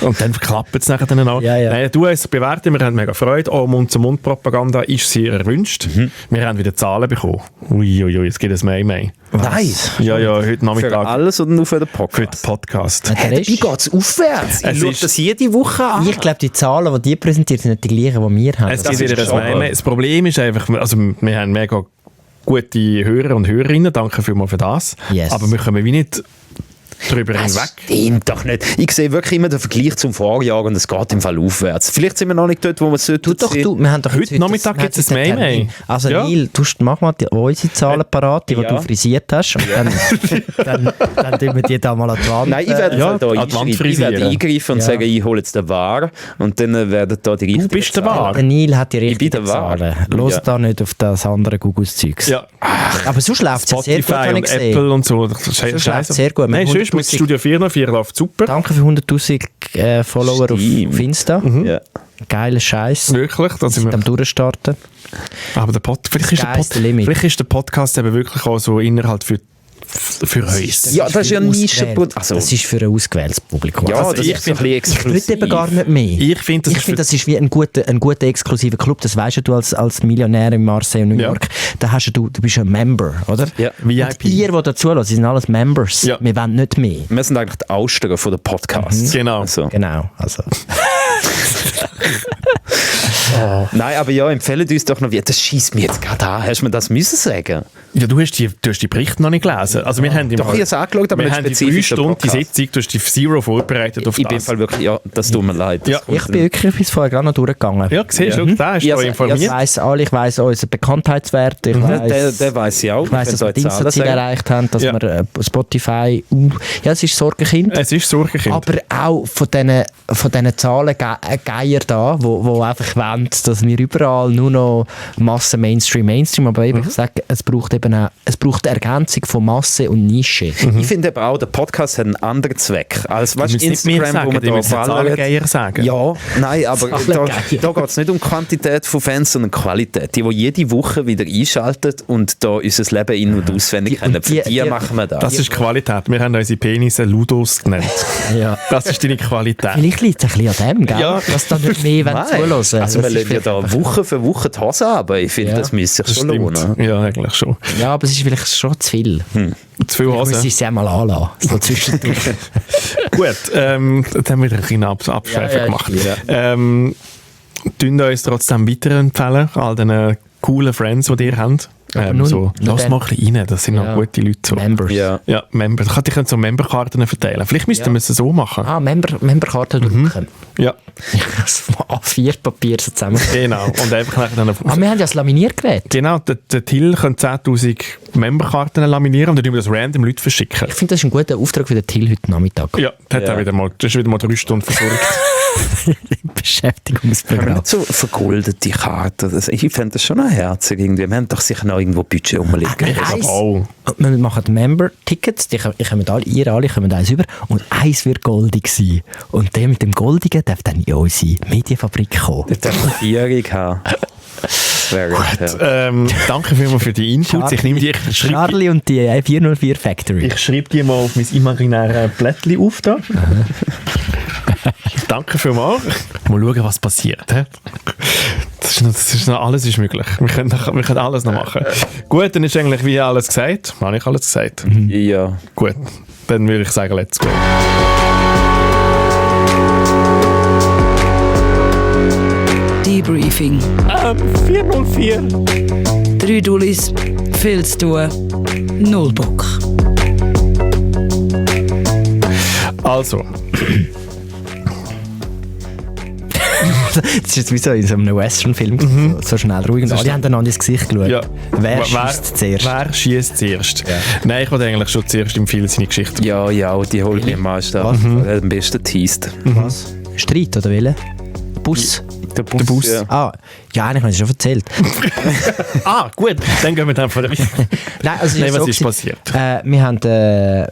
Und dann klappt es nachher dann auch. Ja, ja. Nein, du hast es bewertet, wir haben mega Freude. Auch Mund-zu-Mund-Propaganda ist sehr erwünscht. Wir haben wieder Zahlen bekommen. Uiuiui, es gibt ein Nein. Nein! Ja, heute Für Nachmittag alles oder nur für den für den Podcast? Podcast. Der Hey, Rest- wie geht es aufwärts? Ich Es schaue ist- das jede Woche an. Ich glaube, die Zahlen, die präsentiert, sind nicht die gleichen, die wir haben. Es Das gibt wieder ist ein schon- Nein. Das Problem ist einfach, also wir haben mega gute Hörer und Hörerinnen, danke vielmals für das. Yes. Aber wir kommen wie nicht drüber Das hinweg. stimmt doch nicht. Ich sehe wirklich immer den Vergleich zum Vorjahr und es geht im Fall aufwärts. Vielleicht sind wir noch nicht dort, wo wir es Du doch, sehen. wir haben doch Heute Nachmittag wir haben gibt's heute ein einen Mail. Termin. Also Ja. Neil, mach mal unsere Zahlen parat, die Ja. du frisiert hast. Und dann tun wir die da mal an die Wand. Nein, ich werde Ja, da an die Wand einschreiten. Ich frisieren. werde eingreifen und Ja. sagen, ich hole jetzt den War und dann werden da die richtigen Du bist der Zahlen. War. Der Neil hat die bin richtigen der Wahr. Zahlen. Los Ja. da nicht auf das andere Googles-Zeugs. Ja, Aber sonst läuft es ja sehr gut, Spotify habe und ich gesehen. Apple und so. Das ist Sonst läuft's scheiße. sehr gut. Mit Nein, sonst mit 100'000 Studio 404 läuft super. Danke für 100'000 Follower Stimmt. auf Insta. Ja. Geiler Scheiß. Wirklich, da sind Am wir. Durchstarten. Aber vielleicht ist der Podcast eben wirklich auch so Inhalt für uns. Ja, das ist ja ein für Nischenprodukt. Also, Das ist für ein ausgewähltes Publikum. ja, Also das ich ist so ein finde- bisschen ich will exklusiv. eben gar nicht mehr. Ich finde, Ich finde, das ist wie ein guter exklusiver Club. Das weißt ja du als Millionär in Marseille und New Ja. York. Da hast du bist ein Member, oder? Ja. VIP. Und ihr, die dazu sind alles Members. Ja. Wir wollen nicht mehr. Wir sind eigentlich die Austern von den Podcasts. Genau. Also. Genau. Also. Nein, aber ja, empfehlen uns doch noch wie. Das schießt mir jetzt gerade an. Hast du mir das müssen sagen? Ja, du hast die Berichte noch nicht gelesen. Also wir haben Doch, ich habe es angeschaut, aber wir nicht haben die 3 spezifisch den Stunden die Podcast. Sitzung, du hast die Zero vorbereitet auf Ich bin im das. Fall wirklich, ja, das tut mir leid. Ja. Das kommt Ich bin wirklich bis vorher gerade noch durchgegangen. Ja, siehst du, da hast Ja, du ja, informiert. Ich weiss alle, ich weiss unseren Bekanntheitswert. Ich Der weiss ich auch. Ich weiss, dass wir Könnt ihr die Zahlen Insta-Ziele sagen? erreicht haben, dass Ja. wir Spotify... ja, es ist Sorgenkind. Es ist Sorgenkind. Aber auch von diesen Zahlen Geier da, wo einfach wollen, dass wir überall nur noch Masse, Mainstream. Aber eben, ich sage, es braucht Ergänzung von Masse und Nische. Ich finde aber auch, der Podcast hat einen anderen Zweck. Als weißt, müssen nicht mehr Instagram, wo sagen, man die da müssen ballert. Zahlengeier sagen. Ja, nein, aber Zahlengeier. da geht es nicht um Quantität von Fans, sondern Qualität. Die jede Woche wieder einschalten und da unser Leben in- und auswendig kennen. und Für die- die die- machen wir das. Das ist Qualität. Wir haben unsere Penisse Ludos genannt. Ja. Das ist deine Qualität. Vielleicht liegt es ein bisschen an dem, gell? Ja. Dass da nicht mehr Nein. zuhören. Also wir Das ist lassen ja vielleicht da einfach- Woche für Woche die Hose an, aber ich finde, Ja. das müsste sich Das schon stimmt. lohnen. Ja, eigentlich schon. Ja, aber es ist vielleicht schon zu viel. Zu viel Ich muss Hose. es ja mal anlassen. So zwischendurch. Gut, dann haben wir wieder ein kleinen Abschweifer Ja, gemacht. ja. Tun uns trotzdem weiterempfehlen, all den coolen Friends, die ihr habt. nur- So, nur lass dann- mal ein bisschen rein, das sind noch Ja. gute Leute. So. Members. Ja. Ja, Member. Ich könnte so Memberkarten verteilen. Vielleicht müssten wir es so machen. Ah, Memberkarten drucken. Ja, Das A4-Papier so zusammen. genau. Und einfach nachher dann Ah, wir haben ja das Laminiergerät. Genau, der Till könnte 10'000 Memberkarten laminieren und dann tun wir das random Leute verschicken. Ich finde, das ist ein guter Auftrag für den Till heute Nachmittag. Ja, das Ja. ist wieder mal 3 Stunden versorgt. Beschäftigungsprogramm. Nicht so vergoldete Karten. Ich fände das schon ein Herzig irgendwie. Wir haben doch sicher noch irgendwo Budget rumliegen. Ich glaube auch. Wir machen Member-Tickets, ihr alle kommen eins über und eins wird goldig sein. Und der mit dem Goldigen darf dann in unsere Medienfabrik kommen. Das darf eine Vierung haben. Das wäre ja. Danke vielmals für die Inputs. Ich nehme die, ich schreibe Charlie und die 404 Factory. die mal auf mein imaginäres Blättchen auf da. Danke vielmals. Mal schauen, was passiert. He? Alles ist möglich. Wir können alles noch machen. Gut, dann ist eigentlich wie alles gesagt. Habe ich alles gesagt? Ja. Gut, dann würde ich sagen, let's go. Debriefing. 404. 3 Dullis, viel zu tun, 0 Bock. Also, Das ist jetzt wie so in so einem Western-Film, so schnell ruhig. Und alle haben einander ins Gesicht geschaut. Ja. Wer schießt zuerst? Wer schießt zuerst? Ja. Nein, ich wollte eigentlich schon zuerst im Film seine Geschichte. Ja, die hole ich mir meist ab. Der hat am besten teased. Was? Streit oder Wille? Bus? Der Bus. Ja. Ja, eigentlich habe ich es schon erzählt. Gut, dann gehen wir dann von der Nein, also Nein, was so ist passiert? Wir haben, wir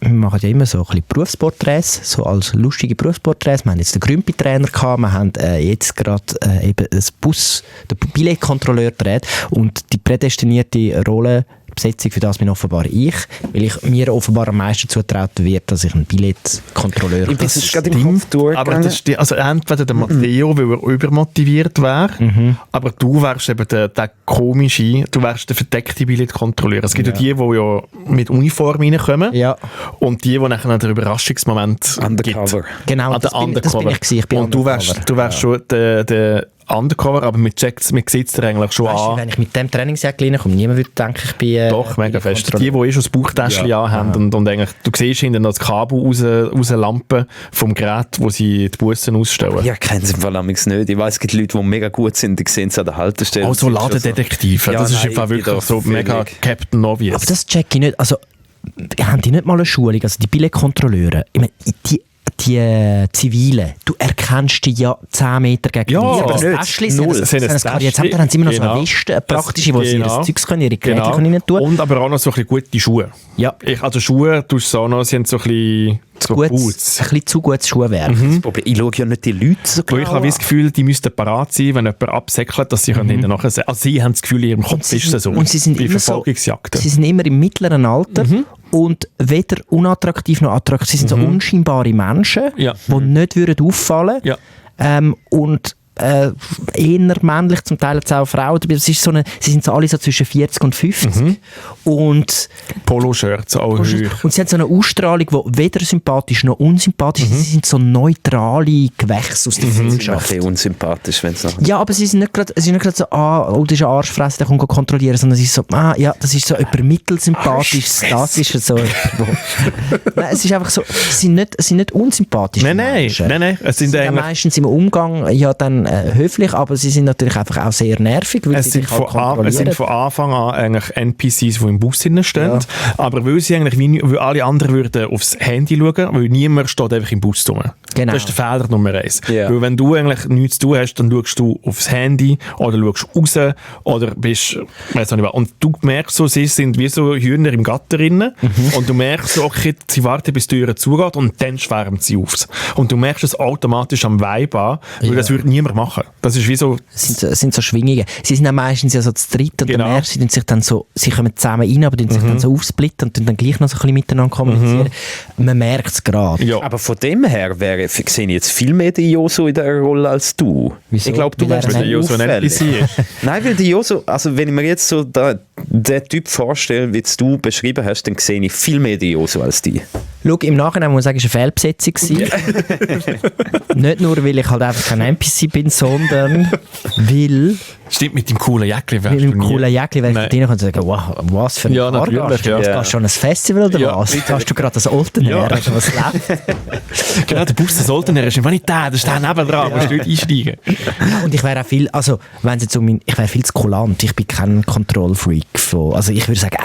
machen ja immer so ein bisschen Berufsporträts, so als lustige Berufsporträts. Wir haben jetzt den Grümpi-Trainer gehabt, wir haben jetzt gerade eben den Billetkontrolleur gedreht und die prädestinierte Rolle Besetzung für das bin offenbar ich, weil ich mir offenbar am meisten zutraut wird, dass ich ein Billetkontrolleur bin. Das ist gerade im Kopf durchgegangen. Aber das stimmt, also entweder der Matteo, weil er übermotiviert wäre, aber du wärst eben der komische, du wärst der verdeckte Billetkontrolleur. Es gibt ja die ja mit Uniform reinkommen und die nachher den Überraschungsmoment Undercover. gibt. Genau, das bin ich gewesen. Ich bin und du wärst schon der Undercover, aber man sieht es dir eigentlich schon an. Wenn ich mit dem Trainingsjacke reinkomme, niemand würde denken, ich bin... Doch, mega fest. Die schon das Bauchtäschchen anhaben und eigentlich, du siehst hinten das Kabel rauslampen vom Gerät, wo sie die Bussen ausstellen. Ja, kennen sie im Fall nicht. Ich weiss, es gibt Leute, die mega gut sind, die sehen es an der Haltestelle. Oh, so Ladendetektive. Das ist einfach wirklich so mega Captain Obvious. Aber das check ich nicht. Also, haben die nicht mal eine Schulung? Also die Billetkontrolleure, ich meine, die Zivilen, du erkennst die ja 10 Meter gegen ja, aber das Täschchen, jetzt haben sie immer noch so eine Weste, eine praktische, wo sie ihr Zeugs können, ihre Geräte rein tun. Und aber auch noch so ein bisschen gute Schuhe. Ja. Also Schuhe, du so noch, sie haben so ein bisschen Boots. Ein bisschen zu gutes Schuhwerk. Das Problem, ich schaue ja nicht die Leute so genau. Ich habe das Gefühl, die müssten parat sein, wenn jemand absäckelt, dass sie nachher sehen. Also sie haben das Gefühl, in ihrem Kopf ist es so. Und sie sind bei immer Verfolgungsjagden. Sie sind immer im mittleren Alter und weder unattraktiv noch attraktiv. Sie sind so unscheinbare Menschen, die nicht auffallen würden. Und eher männlich, zum Teil auch Frauen. Sie sind so alle so zwischen 40 und 50. Und Poloshirts auch höher. Und sie haben so eine Ausstrahlung, die weder sympathisch noch unsympathisch ist. Sie sind so neutrale Gewächse aus der Gesellschaft. Das ist unsympathisch, wenn es noch... Ja, aber sie sind nicht gerade so, das ist ein Arschfresse, der kommt kontrollieren, sondern sie ist so, das ist so jemand mittelsympathisches, das ist so. Nein, es ist einfach so, sie sind nicht unsympathisch. Nein. Es sind meistens im Umgang dann höflich, aber sie sind natürlich einfach auch sehr nervig, weil es sind von Anfang an eigentlich NPCs, die im Bus stehen, aber weil sie eigentlich weil alle anderen würden aufs Handy schauen, weil niemand steht einfach im Bus rum. Genau. Das ist der Fehler Nummer 1. Yeah. Weil wenn du eigentlich nichts zu tun hast, dann schaust du aufs Handy oder schaust raus oder bist, weiss nicht was. Und du merkst so, sie sind wie so Hühner im Gatter drin und du merkst so, okay, sie warten, bis die Tür zugeht und dann schwärmen sie auf. Und du merkst es automatisch am Vibe an, weil das würde niemand machen. Das ist wie so... Das sind so Schwingungen. Sie sind dann meistens ja so zu dritt und dann merkst du, sie kommen zusammen rein, aber dann sich dann so aufsplitten und dann gleich noch so ein bisschen miteinander kommunizieren. Man merkt es gerade. Ja. Aber von dem her sehe ich jetzt viel mehr die Joso in der Rolle als du. Wieso? Ich glaube, du wärst der Joso ein NPC ist. Nein, weil die Joso, also wenn ich mir jetzt so den Typ vorstelle, wie du beschrieben hast, dann sehe ich viel mehr die Joso als die. Schau, im Nachhinein muss ich sagen, es war eine Fehlbesetzung. Nicht nur, weil ich halt einfach kein NPC bin, sondern weil... Stimmt, mit dem coolen Jäckli wärst du nie. Mit dem coolen Jäckli wärst du reinkommen und sagen, wow, was für ein Fahrgast. Ja. Gehst du schon ein Festival oder was? Hast du gerade das Oltener? Oder was läuft? Genau, der Bus des Oltener ist einfach nicht der, das ist der nebendran, musst du nicht einsteigen. Ja, und ich wäre auch viel, also, wenn sie ich wäre viel zu kulant. Ich bin kein Kontrollfreak. Also ich würde sagen,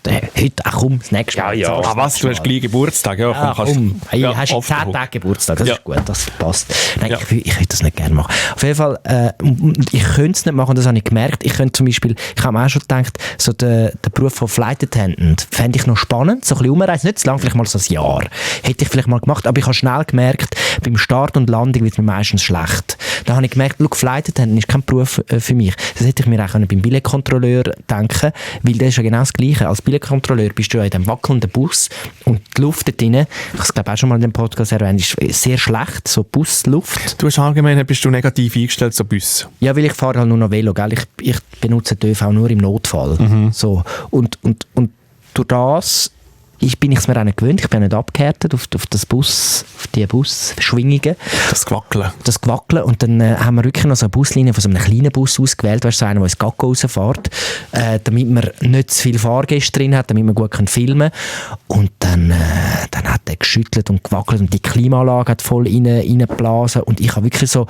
heute, komm, das nächste Mal. Ja. Was, du hast gleich Geburtstag? Ja, komm. Hast du 10 Tage Geburtstag, das ist gut, das passt. Nein, ich würde das nicht gerne machen. Auf jeden Fall, ich könnte es nicht machen, das habe ich gemerkt. Ich könnte zum Beispiel, ich habe mir auch schon gedacht, so der Beruf von Flight Attendant fände ich noch spannend, so ein bisschen umreisen, nicht so lang, vielleicht mal so ein Jahr. Hätte ich vielleicht mal gemacht, aber ich habe schnell gemerkt, beim Start und Landung wird es mir meistens schlecht. Da habe ich gemerkt, Flight Attendant ist kein Beruf für mich. Das hätte ich mir auch beim Billetkontrolleur denken, weil das ist ja genau das Gleiche. Als Billetkontrolleur bist du ja in diesem wackelnden Bus und die Luft dort drin, ich habe es glaube auch schon mal in dem Podcast erwähnt, ist sehr schlecht, so Busluft. Du hast allgemein, bist du negativ eingestellt, so Bus? Ja, weil ich fahre halt nur noch Velo, gell? Ich benutze den ÖV nur im Notfall. So. Und durch das bin ich es mir auch nicht gewöhnt. Ich bin nicht abgehärtet auf die Busschwingungen. Das Gewackeln. Das Gewackeln. Und dann haben wir wirklich noch so eine Buslinie von so einem kleinen Bus ausgewählt, weißt du, so einer, der ins Gacko rausfährt, damit man nicht zu viele Fahrgäste drin hat, damit man gut filmen kann. Und dann hat er geschüttelt und gewackelt und die Klimaanlage hat voll reingeblasen. Und ich habe wirklich so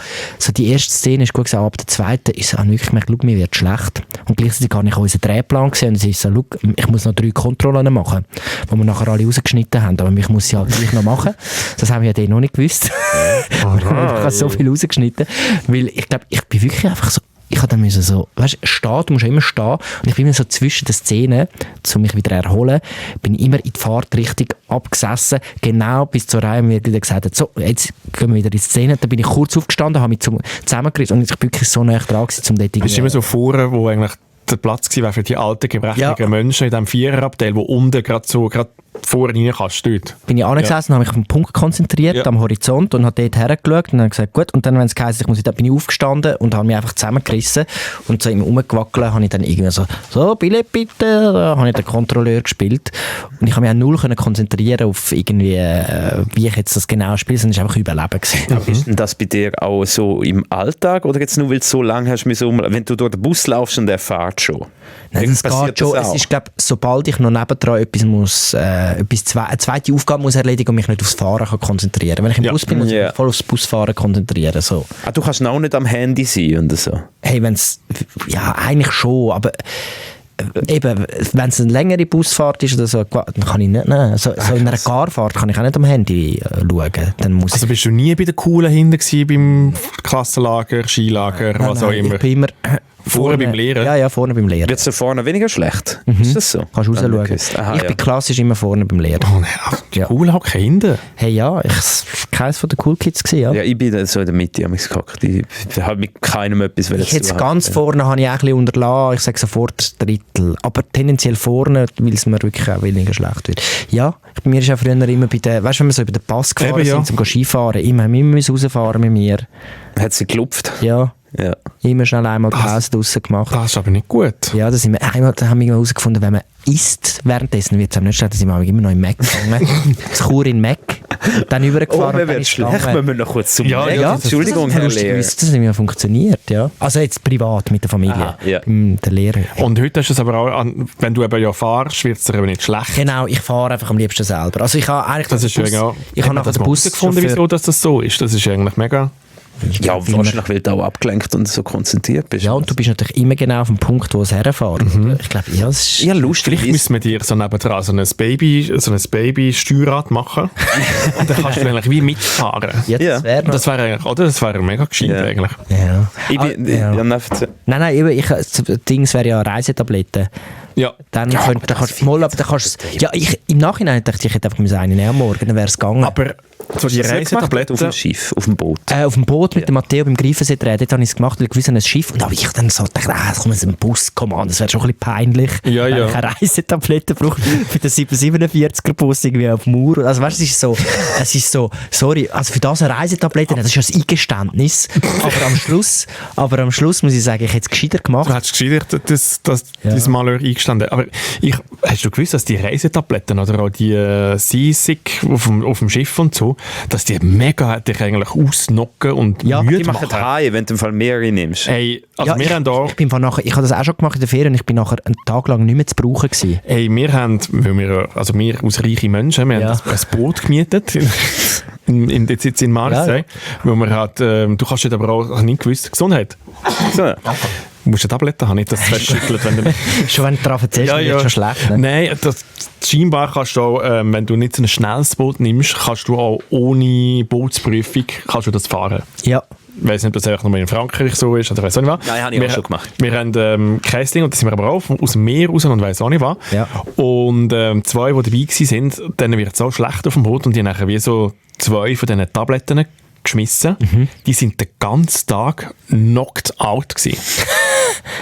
die erste Szene ist gut gesagt, aber der zweite ist wirklich gemerkt, schau, mir wird schlecht. Und gleichzeitig habe ich auch unseren Drehplan gesehen und es ist so, schau, ich muss noch 3 Kontrollen machen, wo wir nachher alle rausgeschnitten haben, aber ich muss sie halt gleich noch machen. Das haben wir ja denen noch nicht gewusst. Ich habe so viel rausgeschnitten, weil ich glaube, ich bin wirklich einfach so, ich habe dann müssen so, weißt du, stehen, du musst ja immer stehen und ich bin immer so zwischen den Szenen, um mich wieder erholen, bin immer in die Fahrtrichtung abgesessen, genau bis zur Reihe mir wieder gesagt hat, so, jetzt gehen wir wieder in die Szene, dann bin ich kurz aufgestanden, habe mich zusammengerissen und ich bin wirklich so nah dran gewesen, um dort Bist du immer so vorne, wo eigentlich der Platz war für die alten, gebrechlichen Menschen in diesem Viererabteil, wo unten gerade vorne rein kannst, dort. Bin ich angesessen, habe mich auf den Punkt konzentriert, am Horizont und habe dort hergeschaut und dann gesagt, gut, und dann, wenn es geheißen, bin ich aufgestanden und habe mich einfach zusammengerissen und so im Rumgewackelt habe ich dann irgendwie so, Billett bitte, da habe ich den Kontrolleur gespielt und ich habe mich auch null konzentrieren auf irgendwie, wie ich jetzt das genau spiele, sondern es war einfach Überleben gewesen. Ist denn das bei dir auch so im Alltag oder jetzt nur, weil du so lange hast, wenn du durch den Bus laufst und der fährt schon? Nein, das geht schon. Es ist, glaube, sobald ich noch nebendran eine zweite Aufgabe muss erledigen und mich nicht aufs Fahren kann konzentrieren. Wenn ich im Bus bin, muss ich mich voll aufs Busfahren konzentrieren. So. Du kannst auch nicht am Handy sein und so? Hey, ja, eigentlich schon, aber eben, wenn es eine längere Busfahrt ist oder so, dann kann ich nicht, so in einer Garfahrt kann ich auch nicht am Handy schauen. Dann muss also bist du nie bei den Coolen hinten gewesen, beim Klassenlager, Skilager, was auch immer? Ich bin immer vorne beim Lehren? Ja, vorne beim Lehren. Wird es da vorne weniger schlecht? Ist das so? Kannst du rausschauen. Ich bin klassisch immer vorne beim Lehren. Oh nein, die Coolen haben keine hinten. Hey, ja, ich war keines von den Cool Kids gewesen, ja. Ja, ich bin so in der Mitte gehockt. Ich habe mit keinem etwas zu tun. Jetzt ganz vorne habe ich auch ein bisschen unterlassen. Ich sage sofort Drittel. Aber tendenziell vorne, weil es mir wirklich auch weniger schlecht wird. Ja, bei mir ist auch früher immer bei den, weißt du, wenn wir so über den Pass gefahren sind, zum Skifahren, immer rausfahren mit mir. Hat sie geklopft? Ja. Immer schnell einmal Pause draussen gemacht. Das ist aber nicht gut. Ja, da haben wir herausgefunden, wenn man isst, währenddessen wird es einem nicht schlecht, da sind wir immer noch im Mac gegangen. Das Chur in Mac. Dann übergefahren. Oh, mir wird schlecht, wenn wir noch kurz zum Mac. Entschuldigung, Herr Lehrer. Das hat nicht funktioniert, ja. Also jetzt privat mit der Familie. Aha, ja. Der Lehrer. Und heute hast du es aber auch, wenn du eben ja fahrst, wird es dir aber nicht schlecht. Genau, ich fahre einfach am liebsten selber. Also ich habe eigentlich ich habe den Bus gefunden, wieso das so ist. Das ist eigentlich mega... Ja, wahrscheinlich, weil du auch abgelenkt und so konzentriert bist. Ja, und du bist natürlich immer genau auf dem Punkt, wo es herfährt. Ich glaube, ja, es ist... Ja, lustig. Vielleicht müssen wir dir so nebendran so ein Baby-Steuerrad machen. Und dann kannst du eigentlich wie mitfahren. Ja, das wäre eigentlich, oder? Das wäre mega gescheit eigentlich. Ja. Nein, das Ding wäre ja Reisetabletten. Ja. Dann kannst du mal, aber dann kannst du... Ja, im Nachhinein dachte ich hätte einfach eine nehmen am Morgen, dann wäre es gegangen. Aber so die Reisetabletten auf dem Schiff, auf dem Boot? Auf dem Boot mit dem Matteo beim Greifensee drehen, dort habe ich es gemacht, weil ich gewusst habe, ein Schiff. Und da habe ich dann so gedacht, komm, ein Bus, komm an, das wäre schon ein bisschen peinlich. Ja. Wenn ich eine Reisetablette brauche für den 747er-Bus irgendwie auf dem Mauer. Also weißt du, es ist so, sorry, also für das eine Reisetablette, das ist ja ein Eingeständnis. aber am Schluss muss ich sagen, ich hätte es gescheiter gemacht. Du hättest gescheiter das Malheur eingestanden. Aber hast du gewusst, dass die Reisetabletten oder auch die Seasick auf dem Schiff und so, dass die mega dich eigentlich ausnocken und müde die machen Haie, wenn du im Fall mehrere nimmst. Hey, also wir haben da... Ich habe das auch schon gemacht in der Ferien und ich bin nachher einen Tag lang nicht mehr zu brauchen gewesen. Hey, wir als reiche Menschen, wir haben ein Boot gemietet in Marseille, wo wir halt, du kannst aber auch nicht gewusst, Gesundheit. So. Du musst eine Tablette haben, nicht dass es festschüttelt. Wenn du schon wenn du daran erzählst, wird es schon schlecht. Ne? Nein, scheinbar kannst du auch, wenn du nicht so ein schnelles Boot nimmst, kannst du auch ohne Bootsprüfung kannst du das fahren. Ja. Ich weiss nicht, ob das einfach nur in Frankreich so ist oder weiss auch nicht was. Nein, habe ich auch schon gemacht. Wir haben Käsling, und das sind wir aber auch aus dem Meer raus und weiss auch nicht was. Ja. Und 2, die dabei waren, denen wird es so schlecht auf dem Boot und die haben nachher wie so 2 von diesen Tabletten geschmissen. Die sind den ganzen Tag knocked out gewesen.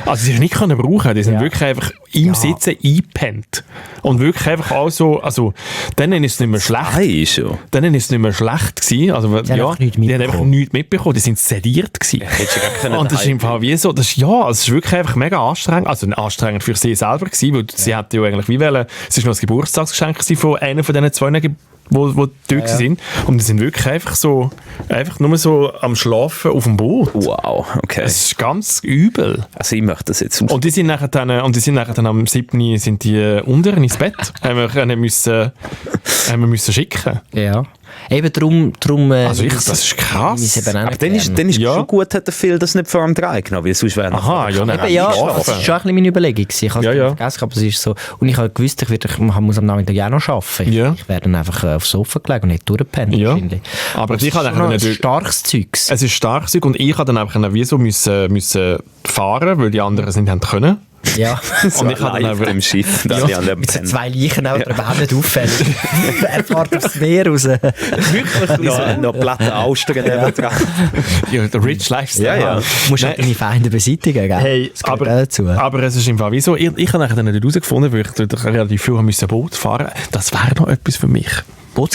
Also sie nicht können brauchen, die sind wirklich einfach im Sitzen eingepennt. Und wirklich einfach auch so, also denen ist es nicht mehr schlecht. Schon. Denen ist es nicht mehr schlecht gewesen. Also, Die haben einfach nichts mitbekommen, die sind sediert gewesen. Und das ist im Fall wie so, es ist wirklich einfach mega anstrengend, also anstrengend für sie selber gewesen, weil sie hätte ja eigentlich wie wollen, es ist noch ein Geburtstagsgeschenk gewesen von einer von diesen 2, wo dort sind. Und die sind wirklich einfach nur so am Schlafen auf dem Boot. Wow, okay. Das ist ganz übel. Also ich möchte das jetzt Und die sind nachher dann am 7. sind die unten ins Bett. haben wir müssen schicken. Ja. Eben darum Also das ist krass. aber dann ist schon gut, hat der Phil das nicht vor dem 3 genommen, weil sonst wäre Das war schon ein meine Überlegung. Ich habe es Ja. vergessen, aber es ist so. Und ich habe gewusst, ich muss am Nachmittag auch noch arbeiten. Ja. Ich werde dann einfach aufs Sofa gelegen und nicht durchpennen. Ja. wahrscheinlich. Aber es ich ist habe schon dann ein natürlich- starkes Zeugs. Es ist starkes Zeug und ich habe dann einfach wie so müssen fahren, weil die anderen es nicht haben können. Ja. so Und ich habe dann auf einfach- dem Schiff. Da Ja, mit so 2 Leichen auch überhaupt nicht auffällig. Er fährt aufs Meer raus. noch platte Austern nebendran. Ja, der Rich Lifestyle. Ja. Du musst auch deine Feinde beseitigen, gell? Hey, das gehört auch dazu. aber es ist im Fall wie so, ich habe nachher dann nicht herausgefunden, weil ich dort relativ viel musste Boot fahren. Das wäre noch etwas für mich.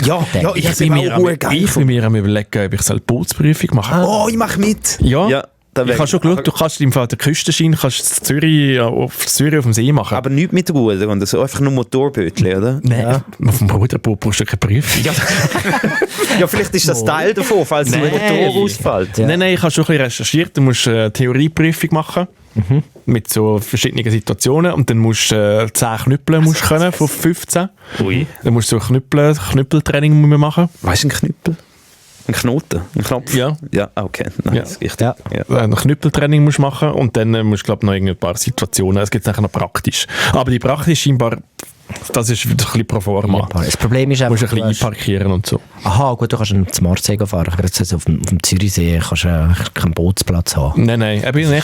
Ja, ich bin mir am überlegen, ob ich Bootsprüfung machen soll. Oh, ich mache mit. Ja. da Ich habe schon geschaut, du kannst im Fall den Küstenschein auf Zürich auf dem See machen. Aber nicht mit Ruder und so, einfach nur Motorbötchen, oder? Nein, auf dem Ruderboot brauchst du keine Prüfung. Ja, vielleicht ist das Teil davon, falls der Motor ausfällt. Nein, ich habe schon ein bisschen recherchiert. Du musst eine Theorieprüfung machen. Mit so verschiedenen Situationen. Und dann musst du 10 Knüppeln können, von 15. Ui. Dann musst du so Knüppeltraining machen. Weißt du, ein Knüppel? Ein Knoten? Ein Knopf? Ja. Ja, okay. Nice. Ja. Ein Knüppeltraining musst du machen und dann musst du, glaube ich, noch ein paar Situationen. Es gibt nachher noch praktisch. Aber die praktisch scheinbar, das ist ein bisschen pro forma. Das Problem ist Du musst einfach, ein bisschen einparkieren und so. aha, gut, du kannst einen zum Marseille fahren. Gerade so auf dem Zürichsee kannst du keinen Bootsplatz haben. Nein. Eben, dann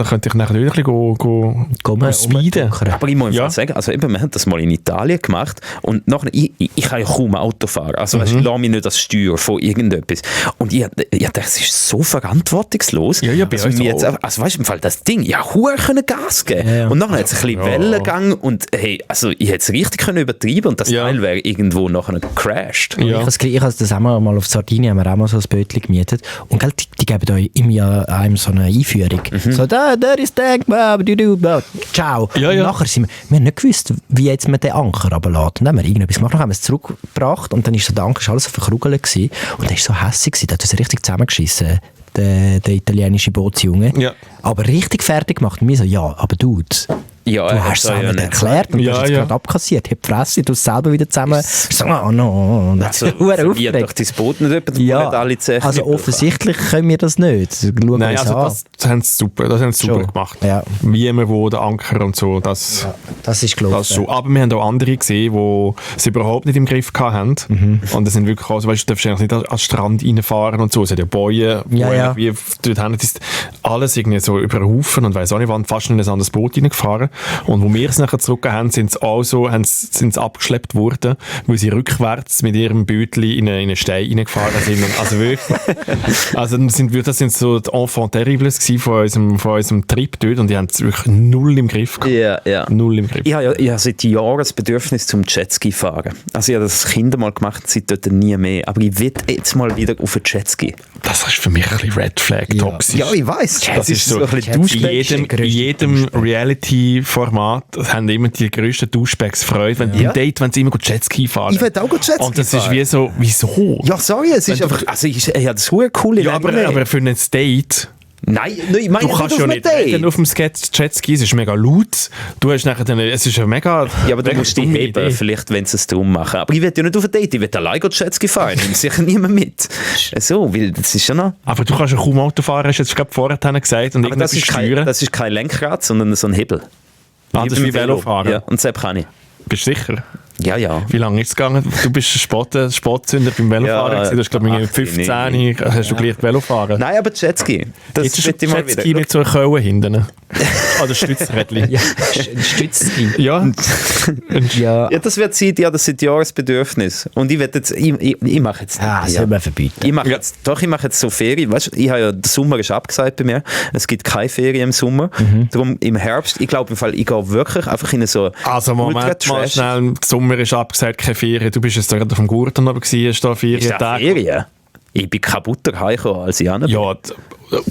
könnte ich nachher ein bisschen go speeden. Aber ich muss Ja. ja sagen, also eben, wir haben das mal in Italien gemacht und nachher, ich kann ja kaum Auto fahren. Also weißt, ich lasse mich nicht das Steuer von irgendetwas. Und ich dachte, es ist so verantwortungslos. Ja, bei also, uns jetzt, auch. also weißt du, im Fall das Ding, ja, können Gas geben. Ja. Und nachher hat es ein bisschen Wellen gegangen und hey, also ich hätte es richtig können übertreiben und das Ja. Teil wäre irgendwo nachher gecrashed. Ja. Ich habe das auch mal auf Sardinien, haben wir auch mal so ein Bötchen gemietet. Und gell, die geben euch im Jahr einem so eine Einführung. So, da ist denkbar, ciao. Ja, Und ja. nachher sind wir haben nicht gewusst, wie jetzt man den Anker runterlässt. Und dann haben wir irgendetwas gemacht, dann haben wir es zurückgebracht und dann ist so der Anker alles so verkrugelt gewesen. Und der war so hässlich gewesen, der hat uns richtig zusammengeschissen, der italienische Bootsjunge. Ja. Aber richtig fertig gemacht. Und wir so, ja, aber du hast es auch nicht erklärt und du hast es gerade abkassiert. Ich habe die Fresse, du hast es selber wieder zusammen. Ich so, oh no. Und das Also, ist verdammt verliert doch aufgeregt. dein Boot nicht jemand, Ja, nicht alle Zechen also mitbekommen. offensichtlich können wir das nicht. Schauen Nein, wir also uns an. das haben sie super Schon. gemacht. Ja. Wie immer, wo der Anker und so, das Das ist gelaufen. das schon. Aber wir haben auch andere gesehen, die es überhaupt nicht im Griff hatten. Und das sind wirklich auch so, weißt du, darfst eigentlich nicht an den Strand reinfahren und so. Es hat ja Bäume, wo Ja. wie dort haben, ist alles irgendwie so über den Haufen und weiss auch nicht, wann fast in ein anderes Boot reingefahren. Und wo wir es nachher zurück haben, sind sie also, sind sie abgeschleppt worden, weil sie rückwärts mit ihrem Bötli in einen Stein reingefahren sind. Und also wirklich, das sind so die Enfants terribles gewesen von unserem Trip dort und die haben es wirklich null im Griff gehabt. Ja. Null im Griff. Ich habe seit Jahren das Bedürfnis zum Jetski fahren. Also ich habe das als Kind mal gemacht, seitdem nie mehr. Aber ich will jetzt mal wieder auf einen Jetski. Das ist für mich ein bisschen Red Flag toxisch. Ja, ich weiss. Das ist so, ein bisschen in Duschbag. jedem Reality-Format haben immer die grössten Duschbags Freude, wenn sie immer gut Jetski fahren. Ich will auch gut Jetski Und das ist fahren. wie so, wieso? Ja, sorry, es ist einfach... Also ich habe das sehr cool in Ja, aber für ein Date... Nein, ich meine Du kannst ja nicht reden auf dem Jetski, es ist mega laut. Du hast nachher es ist ja mega... Ja, aber du musst dich dumme heben, Idee. vielleicht, wenn sie es drum machen. Aber ich will ja nicht auf ein Date, ich will allein Jetski fahren. Ich nehme sicher niemand mit. So, weil das ist ja noch... Aber du kannst ja kaum Auto fahren, hast du jetzt gerade vorher gesagt. Und Aber das ist kein Lenkrad, sondern so ein Hebel. Das ist wie Velofahren. Ja, und Sepp kann ich. Bist du sicher? Ja, ja. Wie lange ist es gegangen? Du bist ein Sportzünder beim Velofahren Ja, gewesen. Du hast, glaube ich, mit 15 hast du gleich Velofahren. Nein, aber Jetski. Das Jetzt wird ist immer Jetski wieder. mit so einer Kölle hinten. Oder Stützrädchen. Ja, ein Stützki. Ja. Ja. Ja, das wird Zeit, ja, das ist Jahresbedürfnis. Und ich werde jetzt, ich mache jetzt, Das soll man verbieten. ich mache jetzt so Ferien, weißt du, ich habe ja, der Sommer ist abgesagt bei mir, es gibt keine Ferien im Sommer, darum im Herbst, ich glaube im Fall, ich gehe wirklich einfach in so Also Moment mal Ultra-Trash- schnell, der Sommer ist abgesagt, keine Ferien. Du bist jetzt da gerade auf dem Gurten oben gewesen, hast da Ist 4 das Tage. Ferien? Ich bin kaputter heimgekommen, als ich hin Ja,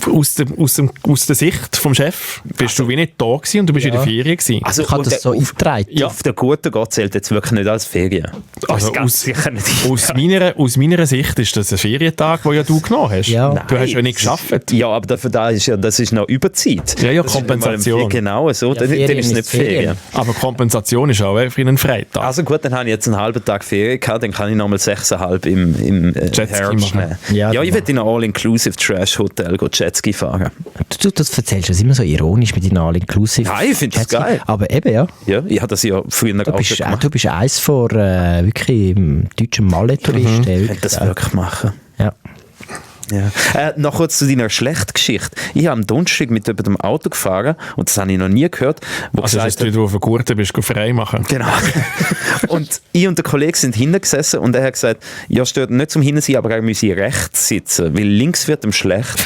aus der Sicht vom Chef bist du wie nicht da gewesen und du bist in der Ferien gewesen. Also Ich habe das so eingetragen. Ja. auf der guten Gott zählt jetzt wirklich nicht als Ferien. Also ganz sicher nicht. aus meiner Sicht ist das ein Ferientag, den ja du genommen hast. Ja. Du hast ja nicht geschafft. Ja, aber dafür das ist noch Überzeit. Ja, Das ist Kompensation. nicht mal- Genau, so, dann Ferien ist es nicht ist Ferien. Ferien. Aber Kompensation ist auch einfach in einen Freitag. Also gut, dann habe ich jetzt einen halben Tag Ferien gehabt, dann kann ich nochmal 6,5 im Jetski Herbst machen. nehmen. Ja, Ja, ich genau. will in ein All-Inclusive Trash-Hotel Jetski fahren. Du das erzählst das immer so ironisch mit deinen All-Inclusive. Nein, ich finde das Jetski. geil. Aber eben, ja. Ja, ich habe das ja früher Du auch bist, schon gemacht. du bist eins von wirklich deutschen Malle-Touristen. Ich könnte das wirklich machen. Ja. Ja. Noch kurz zu deiner Schlechtgeschichte. Ich habe am Donnerstag mit jemandem Auto gefahren und das habe ich noch nie gehört. Wo Also, dass gesagt hat, du auf der Gurte bist, frei machen. genau. Und ich und der Kollege sind hinten gesessen und er hat gesagt, ja, stört nicht zum Hinten sein, aber er müsse rechts sitzen, weil links wird ihm schlecht.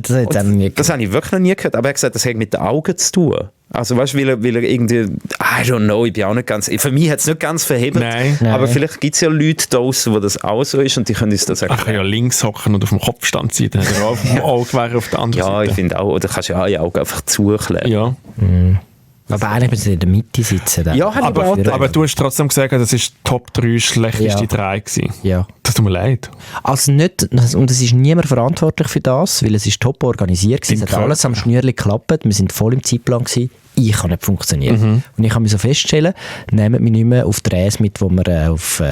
Das hat er nie Das habe ich wirklich noch nie gehört, aber er hat gesagt, das hat mit den Augen zu tun. Also weißt du, weil er irgendwie, I don't know, ich bin auch nicht ganz, für mich hat es nicht ganz verhebt, Nein. aber Nein. vielleicht gibt es ja Leute da draussen, wo das auch so ist und die können uns das Ich kann erklären. ja links hocken und auf dem Kopfstand sein, dann hat er auch auf dem Auge wäre auf der anderen Ja, ich Seite. finde auch, oder kannst ja auch die Augen einfach zukleben. Ja. Aber eigentlich müssen sie in der Mitte sitzen. Dann. Ja, habe ich aber auch gedacht. Aber du hast trotzdem gesagt, das ist Top 3 schlechteste Ja. 3 gewesen. Ja. Das tut mir leid. Also nicht, und es ist niemand verantwortlich für das, weil es ist top organisiert gewesen. Es hat Klar. alles am Schnürli geklappt. Wir sind voll im Zeitplan gewesen. Ich kann nicht funktionieren. Mhm. Und ich kann mir so feststellen, nehmt mich nicht mehr auf Drehs mit, wo man auf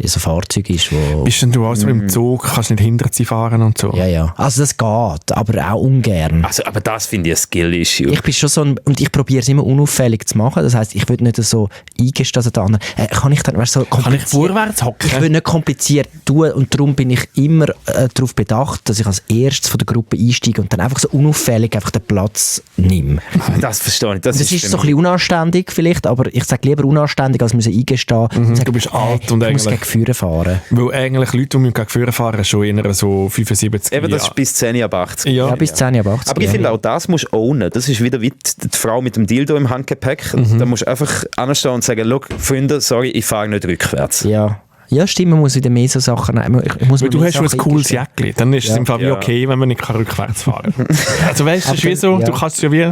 so Fahrzeug ist, wo... Bist denn du auch so im Zug, kannst nicht hinter sie fahren und so? Ja. Also das geht, aber auch ungern. Also, aber das finde ich ein Skill-Issue. Ich bin schon so ein, und ich probiere es immer unauffällig zu machen. Das heisst, ich will nicht so eingestehen, dass der andere, kann ich dann, weißt, so Kann ich kompliziert- vorwärts hocken? Ich will nicht kompliziert tun und darum bin ich immer darauf bedacht, dass ich als erstes von der Gruppe einsteige und dann einfach so unauffällig einfach den Platz nehme. Das verstehe ich. Das Das ist für so ein mich- bisschen unanständig vielleicht, aber ich sage lieber unanständig, als müssen eingestehen. Und sagen, du bist alt und ich muss eigentlich- gegen Führer fahren. Weil eigentlich Leute, die mit gegen Führer fahren, schon eher so 75 Eben, das Jahre. ist bis 10 ab 80. Ja. Ja, bis 10 ab 80. Aber ich finde auch, das musst du ownen. Das ist wieder wie die Frau mit dem Dildo im Handgepäck. Da musst du einfach anstehen und sagen, schau, Freunde, sorry, ich fahre nicht rückwärts. Ja. Ja, stimmt, man muss wieder mehr so Sachen nehmen. Ich muss Weil mir du mehr hast schon ein Sachen cooles eingestehen. Jäckchen. Dann ist es im Fall wie Ja. okay, wenn man nicht rückwärts fahren kann. Also weißt du, es ist Aber wie so, ja. du kannst ja wie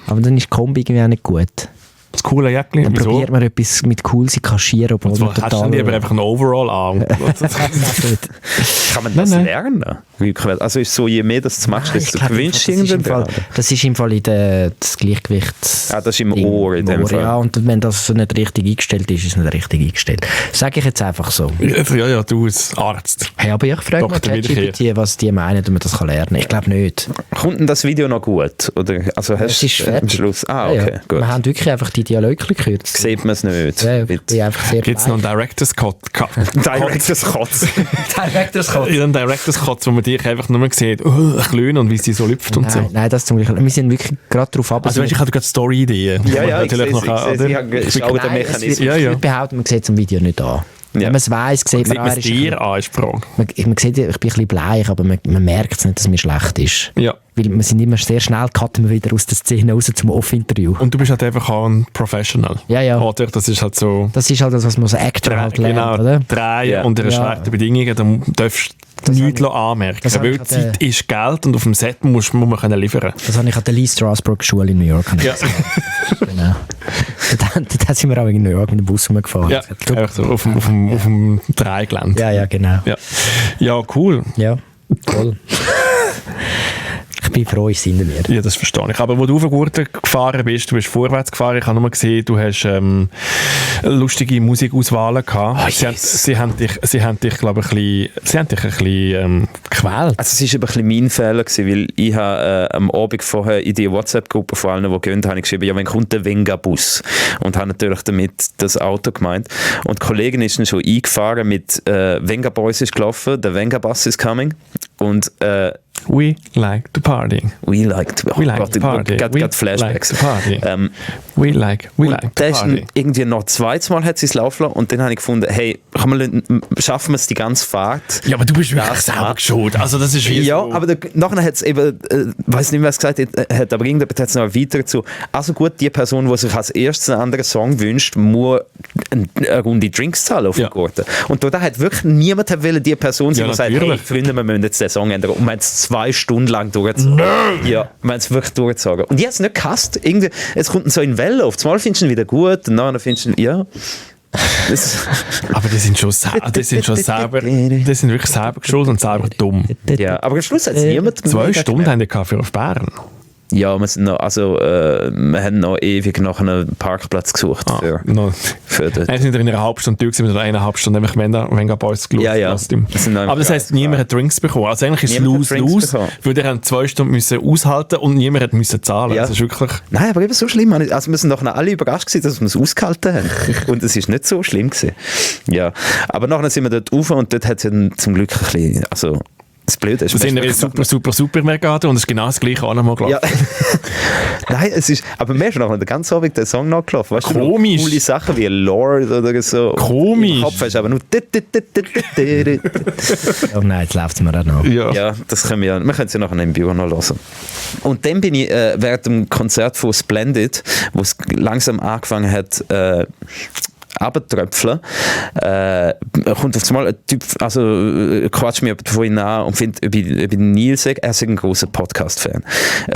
Aber dann ist die Kombi irgendwie auch nicht gut. das coole Jäckchen. Dann Wieso? probiert man etwas mit cool sein kaschieren, obwohl Also, man hast du total... dann lieber einfach ein Overall an. Kann man das Nein. lernen? Rückwärts? Also ist so, je mehr das du machst, desto gewünscht irgendeinen. Das ist im Fall in das Gleichgewicht. Ah, das ist im Ohr in dem Fall. Ja, und wenn das nicht richtig eingestellt ist, ist es nicht richtig eingestellt. Sage ich jetzt einfach so. Ja, du als Arzt. Hey, aber ich frage mal Dr. ChatGPT, was die meinen, ob man das lernen kann. Ich glaube nicht. Kommt denn das Video noch gut? Oder, also hast Es ist du am fertig. Schluss... Ah, Ja, okay, ja. gut. Wir haben wirklich einfach die Dialoge gekürzt. Sieht man es nicht. Ja, ich Weil- bin einfach sehr Gibt es noch einen Director's Cut? Director's Kotz. Director's Cut. Ja, einen Director's Cut, wo man dich einfach nur sieht, ein Klön und wie sie so lüpft und so. Nein, das zum Glück. Wir sind wirklich gerade darauf ab. Also weißt, ich hatte gerade Story-Ideen. Ja, ja, ich natürlich sehe es, noch, ich sehe es. Ich habe- ist auch der Nein, Mechanismus. Ja, ja. Ich behaupte, man sieht es im Video nicht an. Ja. Wenn man es weiss, sieht Sieht man, man er es ist ein dir an, ist die Frage. Man sieht, ich bin ein bisschen bleich, aber man merkt es nicht, dass mir schlecht ist. Ja. Weil wir sind immer sehr schnell, cutten wir wieder aus der Szene raus zum Off-Interview. Und du bist halt einfach auch ein Professional. Ja, ja. Oder? Das ist halt so... Das ist halt das, was man als Actor halt lernt, genau, oder? drehen Ja. unter Ja. schlechten Bedingungen, dann darfst du nichts anmerken. das habe Weil ich an Zeit ist Geld und auf dem Set muss man können liefern. Das habe ich an der Lee Strasberg Schule in New York Ja. genau. Da sind wir auch in New York mit dem Bus rumgefahren. Ja, einfach so auf dem Dreigelände. Ja, genau. Ja. Ja, cool. Ja, toll. Ich bin froh, ich sinne mir. Ja, das verstehe ich. Aber wo du auf Gurten gefahren bist, du bist vorwärts gefahren, ich habe nur gesehen, du hast lustige Musikauswahlen gehabt. Sie haben dich, glaube ich, ein bisschen gequält. Also es war ein bisschen mein Fehler gewesen, weil ich habe am Abend vorher in die WhatsApp-Gruppe von allen, die gehen, habe ich geschrieben, ja, wenn kommt der Venga-Bus? Und habe natürlich damit das Auto gemeint. Und die Kollegin ist dann schon eingefahren mit Venga Boys ist gelaufen, der Venga Bus is coming. Und We like to party. We like to party. Got Flashbacks. We like to der ist party. irgendwie noch zweites Mal hat sie es laufen lassen und dann habe ich gefunden, hey, schaffen wir es die ganze Fahrt? Ja, aber du bist wirklich selber schuld. Also das ist Ja, so. aber nachher hat es eben, weiß nicht, wer es gesagt hat, aber irgendjemand hat es noch weiter dazu. Also gut, die Person, die sich als erstes einen anderen Song wünscht, muss eine Runde Drinks zahlen auf dem Gurten. Und da hat wirklich niemand wollen, die Person sein, die sagt, hey, Freunde, wir müssen jetzt den Song ändern. Und wir haben es 2 Stunden lang durchgezogen. Ja, wir haben es wirklich durchgezogen. Und ich habe es nicht gehasst. Irgendwie, es kommt so in Wellen. Auf einmal findest du ihn wieder gut und dann findest du ihn, ja. Aber die sind wirklich selber schuld und selber dumm. Ja, aber am Schluss hat es niemand 2 Stunden haben die Kaffee auf Bern. Ja, wir haben noch ewig nach einem Parkplatz gesucht. Für Wir sind in einer halben Stunde durch, mit einer 1,5 Stunde einfach Venga Boys geschaut. Ja. Aber das heisst, niemand hat Drinks bekommen. Also eigentlich ist es lose-lose, weil die haben 2 Stunden müssen aushalten und niemand hat müssen zahlen. Ja. Das ist wirklich... Nein, aber eben so schlimm. Also wir sind doch noch alle überrascht gewesen, dass wir es ausgehalten haben. Und es ist nicht so schlimm gewesen. Ja. Aber nachher sind wir dort rauf und dort hat es zum Glück ein bisschen... Also, das Blöde ist, wir sind in Supermärkte und es ist genau das Gleiche auch nochmal gelaufen. Ja. Nein, es ist, aber mir ist noch den ganzen Abend den Song nachgelaufen. Weißt komisch. Du, coole Sachen wie Lord oder so. Komisch. Im Kopf hast du aber nur Oh nein, jetzt läuft es mir auch noch. Ja, das können wir können es ja nachher im Büro noch hören. Und dann bin ich während dem Konzert von Splendid, wo es langsam angefangen hat, runtertröpfeln, kommt auf einmal ein Typ, also quatscht mir von ihm an und findet, ob ich Neil sage, er ist ein grosser Podcast-Fan.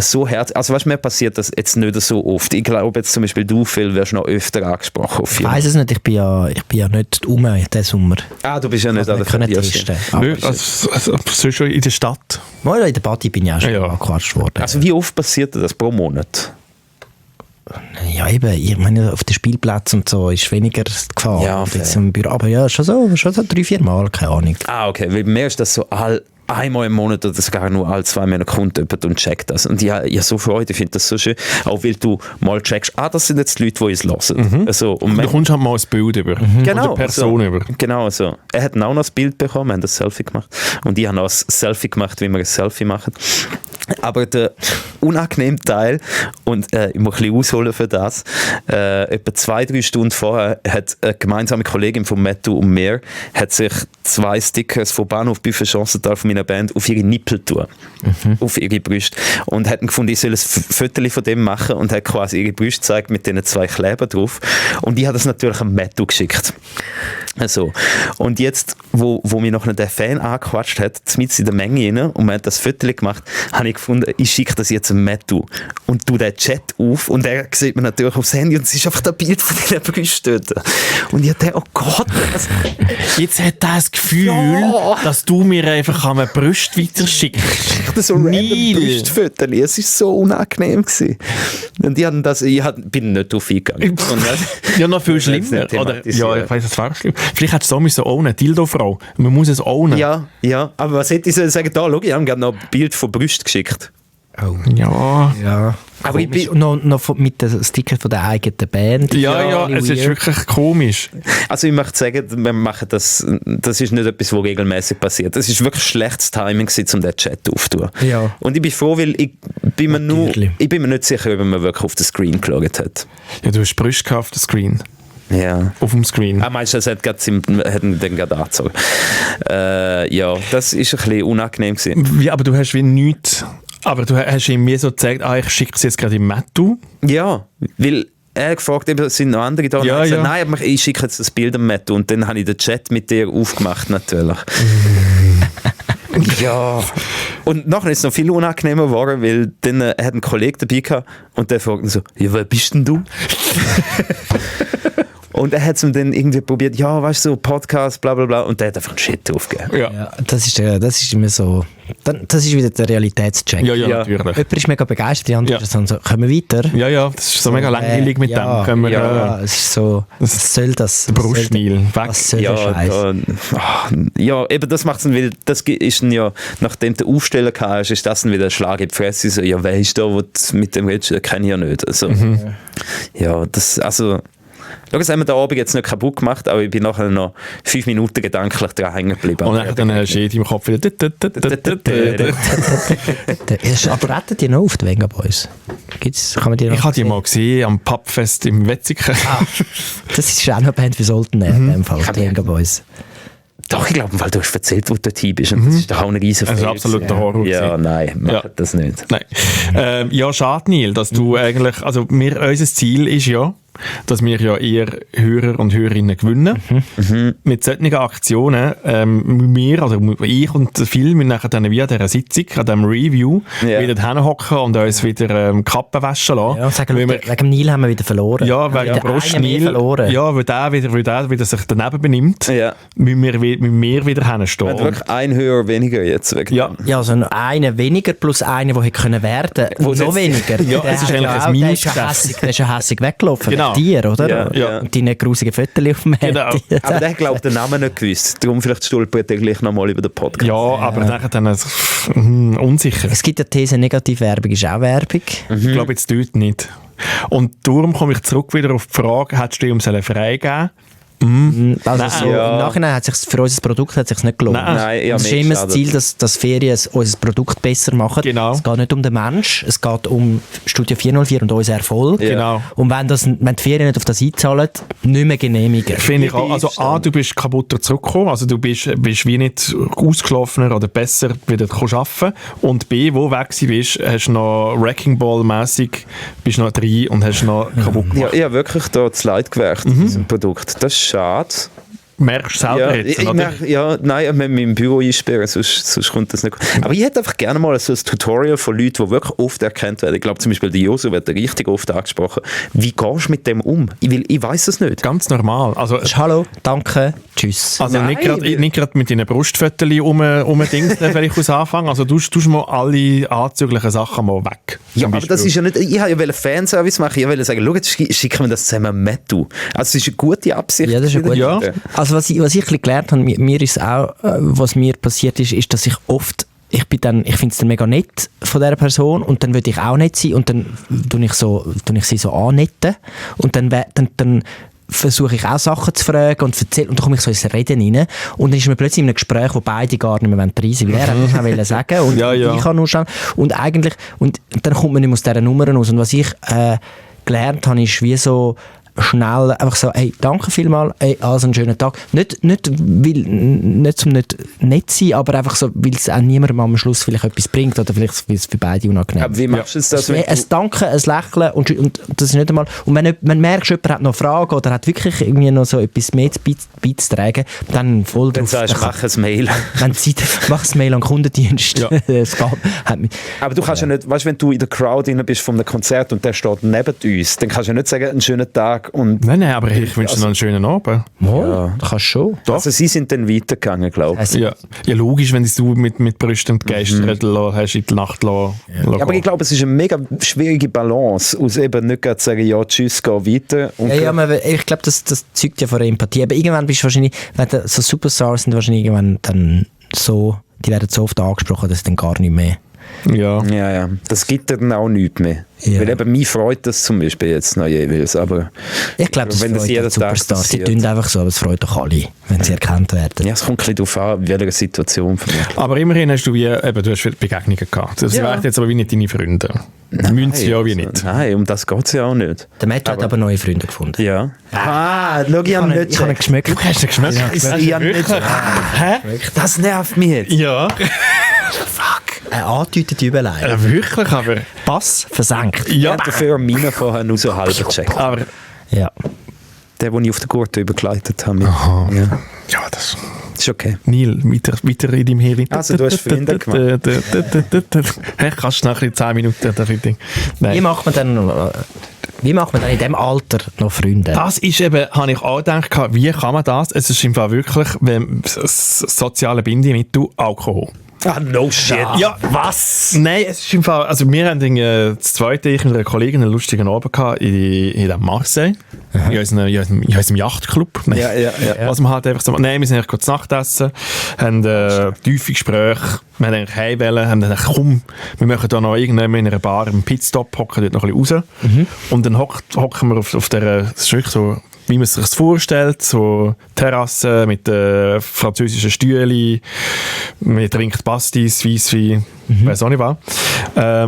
So herzlich, also was mir passiert das jetzt nicht so oft. Ich glaube jetzt zum Beispiel du, Phil, wirst noch öfter angesprochen. Ich weiss es nicht, ich bin ja nicht diesen Sommer. Ah, du bist ja nicht an der Verlierste. Also schon in der Stadt? Mal in der Party bin ich auch schon angequatscht worden. Also wie oft passiert das pro Monat? Ja, eben, ich meine, auf den Spielplatz und so ist weniger die Gefahr. Ja, jetzt im Büro, aber ja, schon so 3-4 Mal, keine Ahnung. Ah, okay, weil mir ist das so einmal im Monat oder sogar nur alle 2 Monate kommt jemand und checkt das. Und ich habe so Freude, ich finde das so schön. Auch weil du mal checkst, das sind jetzt die Leute, die uns hören. Also, und du kommst halt mal ein Bild über. Genau, eine Person über. Genau so. Er hat auch noch ein Bild bekommen, wir haben ein Selfie gemacht. Und ich habe auch ein Selfie gemacht, wie wir ein Selfie machen. Aber der unangenehme Teil, und ich muss ein bisschen ausholen für das, etwa 2-3 Stunden vorher hat eine gemeinsame Kollegin von Mattu und mir hat sich 2 Stickers von Bahnhof Büffel Chancental von meiner Band auf ihre Nippel tun, auf ihre Brüste. Und hat gefunden, ich soll ein Foto von dem machen und hat quasi ihre Brüste gezeigt mit diesen 2 Kleber drauf. Und ich habe das natürlich an Mattu geschickt. Also. Und jetzt, wo mir noch der Fan angequatscht hat, mitten in der Menge rein, und man hat das Foto gemacht, habe ich gefunden, ich schicke das jetzt an Mattu und tu den Chat auf und er sieht mir natürlich aufs Handy und es ist einfach das Bild von den Brüsten dort. Und ich dachte, oh Gott. Jetzt hat er das Gefühl, dass du mir einfach an eine Brust weiterschickst. So random Brustfotos. Es war so unangenehm gewesen. Und ich bin nicht drauf eingegangen. Ja, noch viel schlimmer. Oder, ja, ich weiss, das war schlimm. Vielleicht hättest du so müssen ownen, Dildo-Frau. Man muss es ownen. Ja, aber was hätte ich sagen? Da, schau, ich habe gerade noch ein Bild von Brust geschickt. Oh. Ja. Aber ich bin noch mit den Stickern von der eigenen Band. Ja, es ist wirklich komisch. Also ich möchte sagen, wir machen das ist nicht etwas, was regelmäßig passiert. Es ist wirklich schlechtes Timing gewesen, um den Chat aufzutun. Ja. Und ich bin froh, weil ich bin mir nicht sicher, ob man wirklich auf den Screen geschaut hat. Ja, du hast Brüste auf dem Screen. Ja. Auf dem Screen. Meinst du, das hätten den gerade angezogen? Ja, das ist ein bisschen unangenehm gewesen. Ja, aber du hast wie nichts... Aber du hast ihm mir so gezeigt, ich schicke sie jetzt gerade in Mattu. Ja, weil er gefragt, eben, sind noch andere da? Ja, gesagt, nein, aber ich schicke jetzt das Bild an Mattu. Und dann habe ich den Chat mit dir aufgemacht, natürlich. Ja. Und nachher ist es noch viel unangenehmer geworden, weil dann hat ein Kollege dabei gehabt und der fragt ihn so, ja, wer bist denn du? Und er hat es ihm dann irgendwie probiert, ja, weißt du, so Podcast, bla bla bla, und der hat einfach einen Shit draufgegeben. Ja, das ist immer so, das ist wieder der Realitätscheck. Ja, Ja. natürlich. Jemand ist mega begeistert, die andere ist dann so, können wir weiter? Ja, das ist so mega langweilig mit dem. Können wir, Ja, es ist so, was soll das? Brustmehl, weg. Was soll der Scheiß? Ja, eben das macht dann wieder, das ist dann ja, nachdem der Aufsteller kam, ist das dann wieder ein Schlag in die Fresse, so, ja, wer ist da, wo du mit dem redest, den kenne ich ja nicht. Also, ja, das, also, schau, das haben wir den Abend jetzt nicht kaputt gemacht, aber ich bin nachher noch 5 Minuten gedanklich dran hängen geblieben. Und dann hast du im Kopf wieder... Treten die noch auf, die Venga Boys? Kann man die noch Ich habe die sehen? mal gesehen am Pubfest im Wetzikon. Das ist auch noch eine Band für Sultan, in dem Fall, die Venga Boys. Doch, ich glaube, weil du hast erzählt, wo du dort bist, und das ist doch auch ein riesen Also Fels. absoluter Horror. Ja, gewesen. nein, mach Ja. das nicht. Nein. Ja, schade, Neil, dass du eigentlich, also unser Ziel ist ja, dass wir ja eher Hörer und Hörerinnen gewinnen. Mit solchen Aktionen, wir, also ich und viele, müssen nachher dann wie an dieser Sitzung, an diesem Review, Ja. wieder hinhocken und uns wieder Kappen waschen lassen. Ja, sagen, Weil wir- wegen dem Nil haben wir wieder verloren. ja, wegen Ja, der Brust einer mehr Neil. verloren. Ja, weil der wieder sich daneben benimmt, Ja. müssen wir wieder Wir hinstehen. haben wirklich ein Hörer weniger jetzt. Wegen Ja. dem. Ja, also einer weniger plus einer, der hätte können werden Wo noch jetzt- weniger. Ja, Der es ist hat eigentlich ja ein auch- Minus der ist ja hässig weggelaufen. Genau. Mit dir, oder? Ja, ja. Und deine grusigen Fotos auf dem Genau. Handy. Aber der hat, glaube ich, den Namen nicht gewusst. Darum vielleicht stolpert er gleich nochmal über den Podcast. Ja, aber nachher dann unsicher. Es gibt ja These, Negativwerbung ist auch Werbung. Ich glaube jetzt dort nicht. Und darum komme ich zurück wieder auf die Frage, hättest du ihm freigeben? Also Nein. so, Ja. im Nachhinein hat sich's für unser Produkt hat sich's nicht gelohnt. Nein, ja, Es ist mir immer das schadet. Ziel, dass Ferien unser Produkt besser machen. Genau. Es geht nicht um den Mensch, es geht um Studio 404 und unseren Erfolg. Ja. Genau. Und wenn die Ferien nicht auf das einzahlen, nicht mehr genehmigen. Finde ich auch. Also A, du bist kaputter zurückgekommen, also du bist wie nicht ausgelaufener oder besser wieder arbeiten. Und B, wo weg bist, hast du noch Wrecking Ball-mässig, bist noch drin und hast noch kaputt Ja, gemacht. ich habe wirklich da das Leid gewährt, diesem Produkt. Das ist schade. Merkst du selber Ja, jetzt, ich oder? merke, ja, nein, ich muss mich im Büro einsperren, sonst kommt das nicht gut. Aber ich hätte einfach gerne mal so ein Tutorial von Leuten, die wirklich oft erkannt werden. Ich glaube zum Beispiel, der Josu wird richtig oft angesprochen. Wie gehst du mit dem um? Ich weiß es nicht. Ganz normal. Also Hallo, danke, tschüss. Also Nein, nicht gerade mit deinen Brustfotos umdingst, wenn ich aus anfangen. Also du mal alle anzüglichen Sachen mal weg. Ja, Zum aber das Beispiel. ist ja nicht, ich wollte einen Fanservice machen, ich wollte sagen, schau, jetzt schicken wir das zusammen mit. Also es ist eine gute Absicht. Ja, das ist eine gute Ja. Also was ich ein bisschen gelernt habe, mir ist auch, was mir passiert ist, dass ich oft, ich finde es dann mega nett von dieser Person und dann würde ich auch nett sein und dann tue ich sie so annetten und dann versuche ich auch Sachen zu fragen und erzähle, und dann komme ich so ins Reden rein und dann ist man plötzlich in einem Gespräch, wo beide gar nicht mehr rein wollen, weil er hat nicht mehr sagen und Ja, ja. ich kann nur schauen und eigentlich, und dann kommt man nicht mehr aus dieser Nummer raus und was ich gelernt habe, ist wie so schnell einfach so, hey, danke vielmals, hey, also einen schönen Tag. Nicht zum nicht nett sein, aber einfach so, weil es auch niemandem am Schluss vielleicht etwas bringt oder vielleicht weil es für beide unangenehm Aber wie machst du jetzt das? wenn ein Danke, ein Lächeln und das ist nicht einmal, und wenn man merkt, jemand hat noch Fragen oder hat wirklich irgendwie noch so etwas mehr beizutragen, dann voll Dann drauf. sagst du, mach ein Mail. Wenn Zeit, mach ein Mail an den Kundendienst. Ja. Es hat mich, Aber du kannst ja nicht, weißt du, wenn du in der Crowd drin bist von einem Konzert und der steht neben uns, dann kannst du ja nicht sagen, einen schönen Tag und Nein, aber ich wünsche dir noch einen schönen Abend. ja. Du kannst schon. also sie sind dann weitergegangen, glaube ich. Ja, logisch, wenn du mit Brüsten und Geistern hast in die Nacht lassen. Ja, aber ich glaube, es ist eine mega schwierige Balance, aus eben nicht gerade zu sagen, ja, tschüss, geh weiter. Und Ich glaube, das zeugt ja von der Empathie. Aber irgendwann bist du wahrscheinlich, wenn so Superstars sind, wahrscheinlich irgendwann dann so, die werden so oft angesprochen, dass dann gar nicht mehr. Ja. ja, das gibt dann auch nichts mehr. Ja. Weil eben, mich freut das zum Beispiel jetzt noch jeweils, aber Ich glaube, das wenn das freut jeden auch die Tag Superstars. Die passiert. tun einfach so, aber es freut doch alle, wenn sie erkannt werden. ja, es kommt ein bisschen darauf an, in welcher Situation vermutlich. Aber immerhin hast du du hast Begegnungen gehabt. Das Ja. wären jetzt aber wie nicht deine Freunde. Münz ja wie nicht. Nein, um das geht es ja auch nicht. Der Matt hat aber neue Freunde gefunden. Ja. Ah, schau, ich habe Ich habe ihn geschmeckt. Hast du geschmeckt? Ich habe nicht. Hä? Das nervt mich jetzt. Ja. Eine angedeutete Überleitung. Wirklich, aber... Pass versenkt. Ich Ja, habe dafür meine vorher nur so halb gecheckt. aber... Ja. Der, den ich auf der Gurte übergeleitet habe. Aha. Ja. Ja, das... Ist okay. Neil, weiter in deinem Hirn. Also, du hast Freunde gemacht. Hey, kannst du nachher in 10 Minuten das Ding? Wie Nein. macht man dann... Wie macht man dann in diesem Alter noch Freunde? Das ist eben, habe ich auch gedacht, wie kann man das? Es ist im Fall wirklich, wenn das soziale Bindemittel Alkohol. Ah, no shit. Ja, was? Nein, es ist im Fall, also wir haben das zweite, ich und eine Kollegin einen lustigen Abend gehabt in Marseille, in unserem Yachtclub. Nein. Ja. Was man halt einfach so, nein, wir sind eigentlich kurz Nachtessen, haben tiefe Gespräche, wir haben eigentlich heimwählen, haben dann gedacht, komm, wir machen da noch irgendwann in einer Bar einen Pitstop, hocken dort noch ein bisschen raus. Und dann hocken wir auf der, das ist wirklich so, wie man sich das vorstellt, so Terrasse mit französischen Stühlen, man trinkt Pastis, Weisswein, weiss auch nicht was.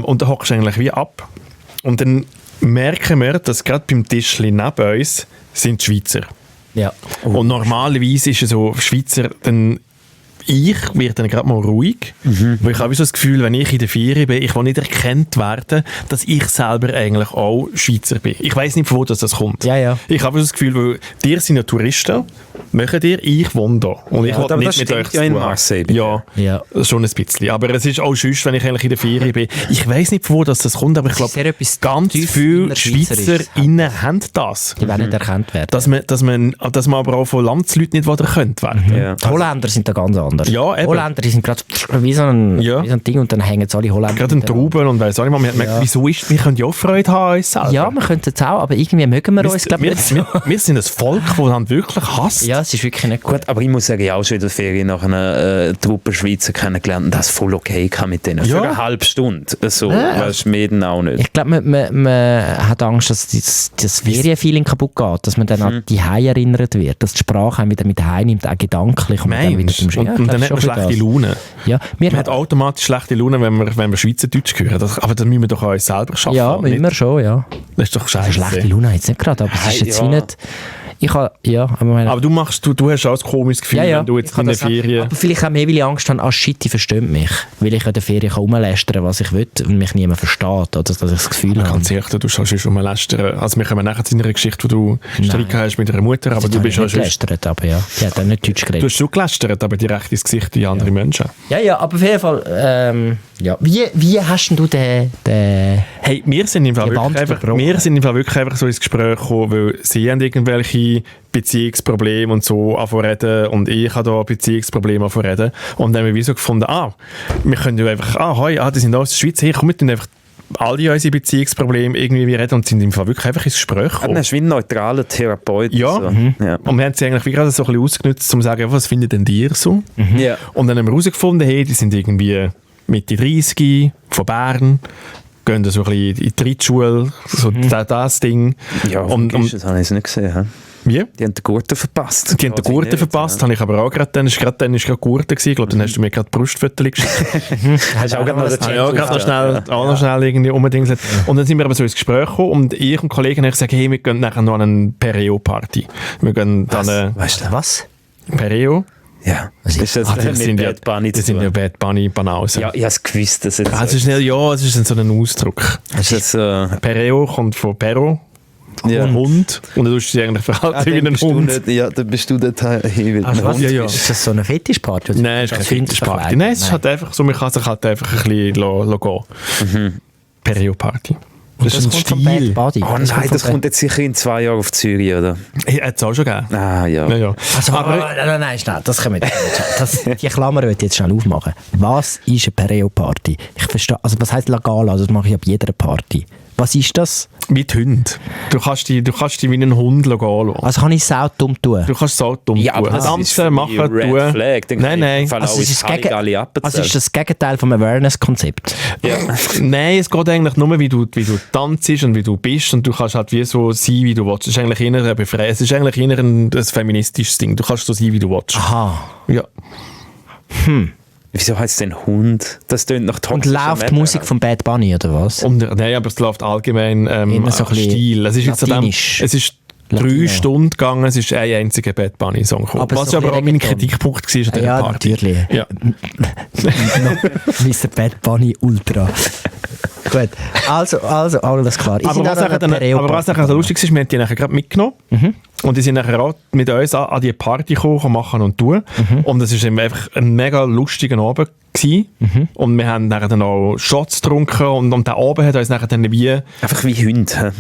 Und dann hockst du eigentlich wie ab. Und dann merken wir, dass gerade beim Tischchen neben uns sind die Schweizer. Ja. Und normalerweise ist es so, Schweizer, dann ich werde dann gerade mal ruhig, weil ich habe so das Gefühl, wenn ich in der Ferien bin, ich will nicht erkannt werden, dass ich selber eigentlich auch Schweizer bin. Ich weiss nicht, von wo das kommt. Ja. Ich habe so das Gefühl, weil ihr sind ja Touristen, machen ihr, ich wohne da. Und ich will nicht mit euch zu in tun. Marseille. Ja. Schon ein bisschen. Aber es ist auch sonst, wenn ich eigentlich in der Ferien bin. Ich weiss nicht, von wo das kommt, aber ich glaube, ganz viele SchweizerInnen haben das. Die werden nicht erkannt werden. Dass man aber auch von Landsleuten nicht erkannt werden. Ja. Die Holländer sind da ganz anders. Ja, eben. Holländer, die sind gerade wie so ein Ding und dann hängen alle Holländer. Gerade ein Trauben und weiss auch nicht mal, man hat gemerkt, wieso ist, wir können ja auch Freude haben an uns selber. Ja, wir könnten es auch, aber irgendwie mögen wir uns, glaube ich, nicht so. Wir sind ein Volk, das dann wirklich hasst. Ja, es ist wirklich nicht gut. Aber ich muss sagen, ich habe auch schon in der Ferien nach einer Truppe Schweizer kennengelernt und das voll okay kann mit denen. Ja. Für eine halbe Stunde. So, weißt du, mehr dann auch nicht. Ich glaube, man hat Angst, dass das Ferienfeeling kaputt geht, dass man dann an die Heim erinnert wird, dass die Sprache einen wieder mit heimnimmt, auch gedanklich. Und dann wieder zum und dann hat man schlechte Laune. Ja, man hat automatisch schlechte Laune, wenn wir Schweizerdeutsch hören. Aber dann müssen wir doch an uns selber schaffen. Ja, müssen wir schon, ja. Das ist doch scheiße. Schlechte Laune jetzt nicht gerade, aber es ist jetzt nicht... Aber du hast auch ein komisches Gefühl, wenn du jetzt in der Ferien... Aber vielleicht auch mehr, weil ich Angst habe, shit, die verstehen mich. Weil ich in der Ferien rumlästern, was ich will und mich niemand versteht. Oder dass ich das Gefühl habe. Ganz ehrlich, du schaust schon rumlästern. Also wir kommen nachher zu einer Geschichte, wo du Streit hast mit einer Mutter, aber du bist auch schon... gelästert, aber ja. Die hat dann nicht Deutsch geredet. Du hast schon gelästert, aber direkt ins Gesicht wie andere Menschen. Ja, aber auf jeden Fall... Wie hast denn du den... Hey, wir sind im Fall wirklich einfach so ins Gespräch gekommen, weil sie haben irgendwelche Beziehungsprobleme und so reden und ich habe da Beziehungsprobleme reden und dann haben wir wie so gefunden, wir können ja einfach, die sind aus der Schweiz, hey, komm, wir tun einfach alle unsere Beziehungsprobleme irgendwie reden und sind im Fall wirklich einfach ins Gespräch gekommen. Das ist wie ein neutraler Therapeut. Ja. So. Ja. Und wir haben sie eigentlich wie gerade so ein bisschen ausgenutzt, um zu sagen, was findet denn ihr so? Ja. Und dann haben wir herausgefunden, hey, die sind irgendwie Mitte 30, von Bern, gehen so ein bisschen in die Reitschule, so das Ding. Ja, das habe ich nicht gesehen. He? Wie? Die haben den Gurten verpasst. Die haben den Gurten verpasst, habe ich aber auch gerade, dann ist gerade Gurten gewesen. Ich glaube, dann hast du mir gerade Brustfotos geschickt. Hast du auch gerade noch schnell irgendwie unbedingt. Und dann sind wir aber so ins Gespräch gekommen und ich und Kollegen haben gesagt, hey, wir gehen nachher noch an eine Pereo-Party. Wir gehen dann... Weißt du was? Pereo? Ja. Ist das sind Bad Bunny das sind ja Bad Bunny Banausen. Ja, ich habe es gewusst, dass es ist so ein Ausdruck. Pereo kommt von Pero. Ja. Ein Hund. Und dann tust du sie eigentlich verhalten wie ein Hund. Dann bist du dort hin. Ist das so eine Fetischparty? Nein, es ist keine Fetischparty. Nein, es ist halt einfach so, man kann sich halt einfach ein bisschen gehen. Pereo-Party. Das ist ein Stil. Oh nein, das kommt jetzt sicher in 2 Jahren auf Zürich, oder? Hat es auch schon gegeben. Ah, ja. Also, nein, schnell, das können wir nicht. Die Klammer würde ich jetzt schnell aufmachen. Was ist eine Pereo-Party? Ich verstehe, also was heisst Lagala? Das mache ich ab jeder Party. Was ist das? Wie die Hunde. Du kannst die wie einen Hund gehen. Also kann ich sau dumm tun? Du kannst sau dumm tun. Aber tanzen, machen, tun. Nein. Also ist das Gegenteil vom Awareness-Konzept? Ja. Nein, es geht eigentlich nur, wie du tanzt und wie du bist und du kannst halt wie so sein, wie du willst. Es ist eigentlich eher ein feministisches Ding. Du kannst so sein, wie du willst. Aha. Ja. Wieso heißt es denn Hund? Das tönt nach toxischer Und läuft die Musik von Bad Bunny, oder was? Nein, aber es läuft allgemein so Stil. Es ist jetzt es ist 3 Stunden gegangen, es ist ein einziger Bad Bunny-Song gekommen. Was aber auch mein Kritikpunkt war an dieser Party. Natürlich. Ja, Mr. Bad Bunny Ultra. Gut, also alles klar. Aber was nachher lustig ist, wir haben die nachher gerade mitgenommen. Und die sind nachher auch mit uns an die Party gekommen, machen und tun. Und es war einfach ein mega lustiger Abend gewesen. Und wir haben nachher dann auch Shots getrunken und der Abend hat uns nachher dann wie... Einfach wie Hunde.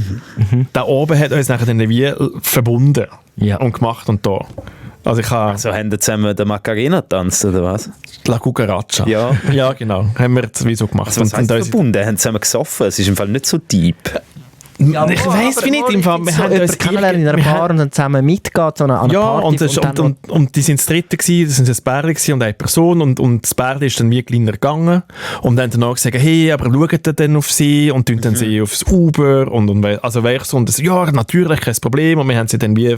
Der Abend hat uns nachher dann wie verbunden und gemacht und da. Also ich habe... Also haben wir zusammen den Macarena getanzt, oder was? La Cucaracha. Ja. Ja, genau. Haben wir jetzt wieso gemacht. Also was heisst verbunden? Haben zusammen gesoffen? Es ist im Fall nicht so deep. Ja, ich weiss wie nicht. Im Fall, wir haben uns kennenlernen in einer Bar und dann zusammen mitgeht so an einer Party. Und die sind das Dritte gewesen, das sind ein Bärli gewesen und eine Person und das Bärli ist dann wie kleiner gegangen und dann danach gesagt, hey, aber schaut ihr denn auf sie und tun dann sie aufs Uber und also weißt so, und das, ja, natürlich, kein Problem und wir haben sie dann wie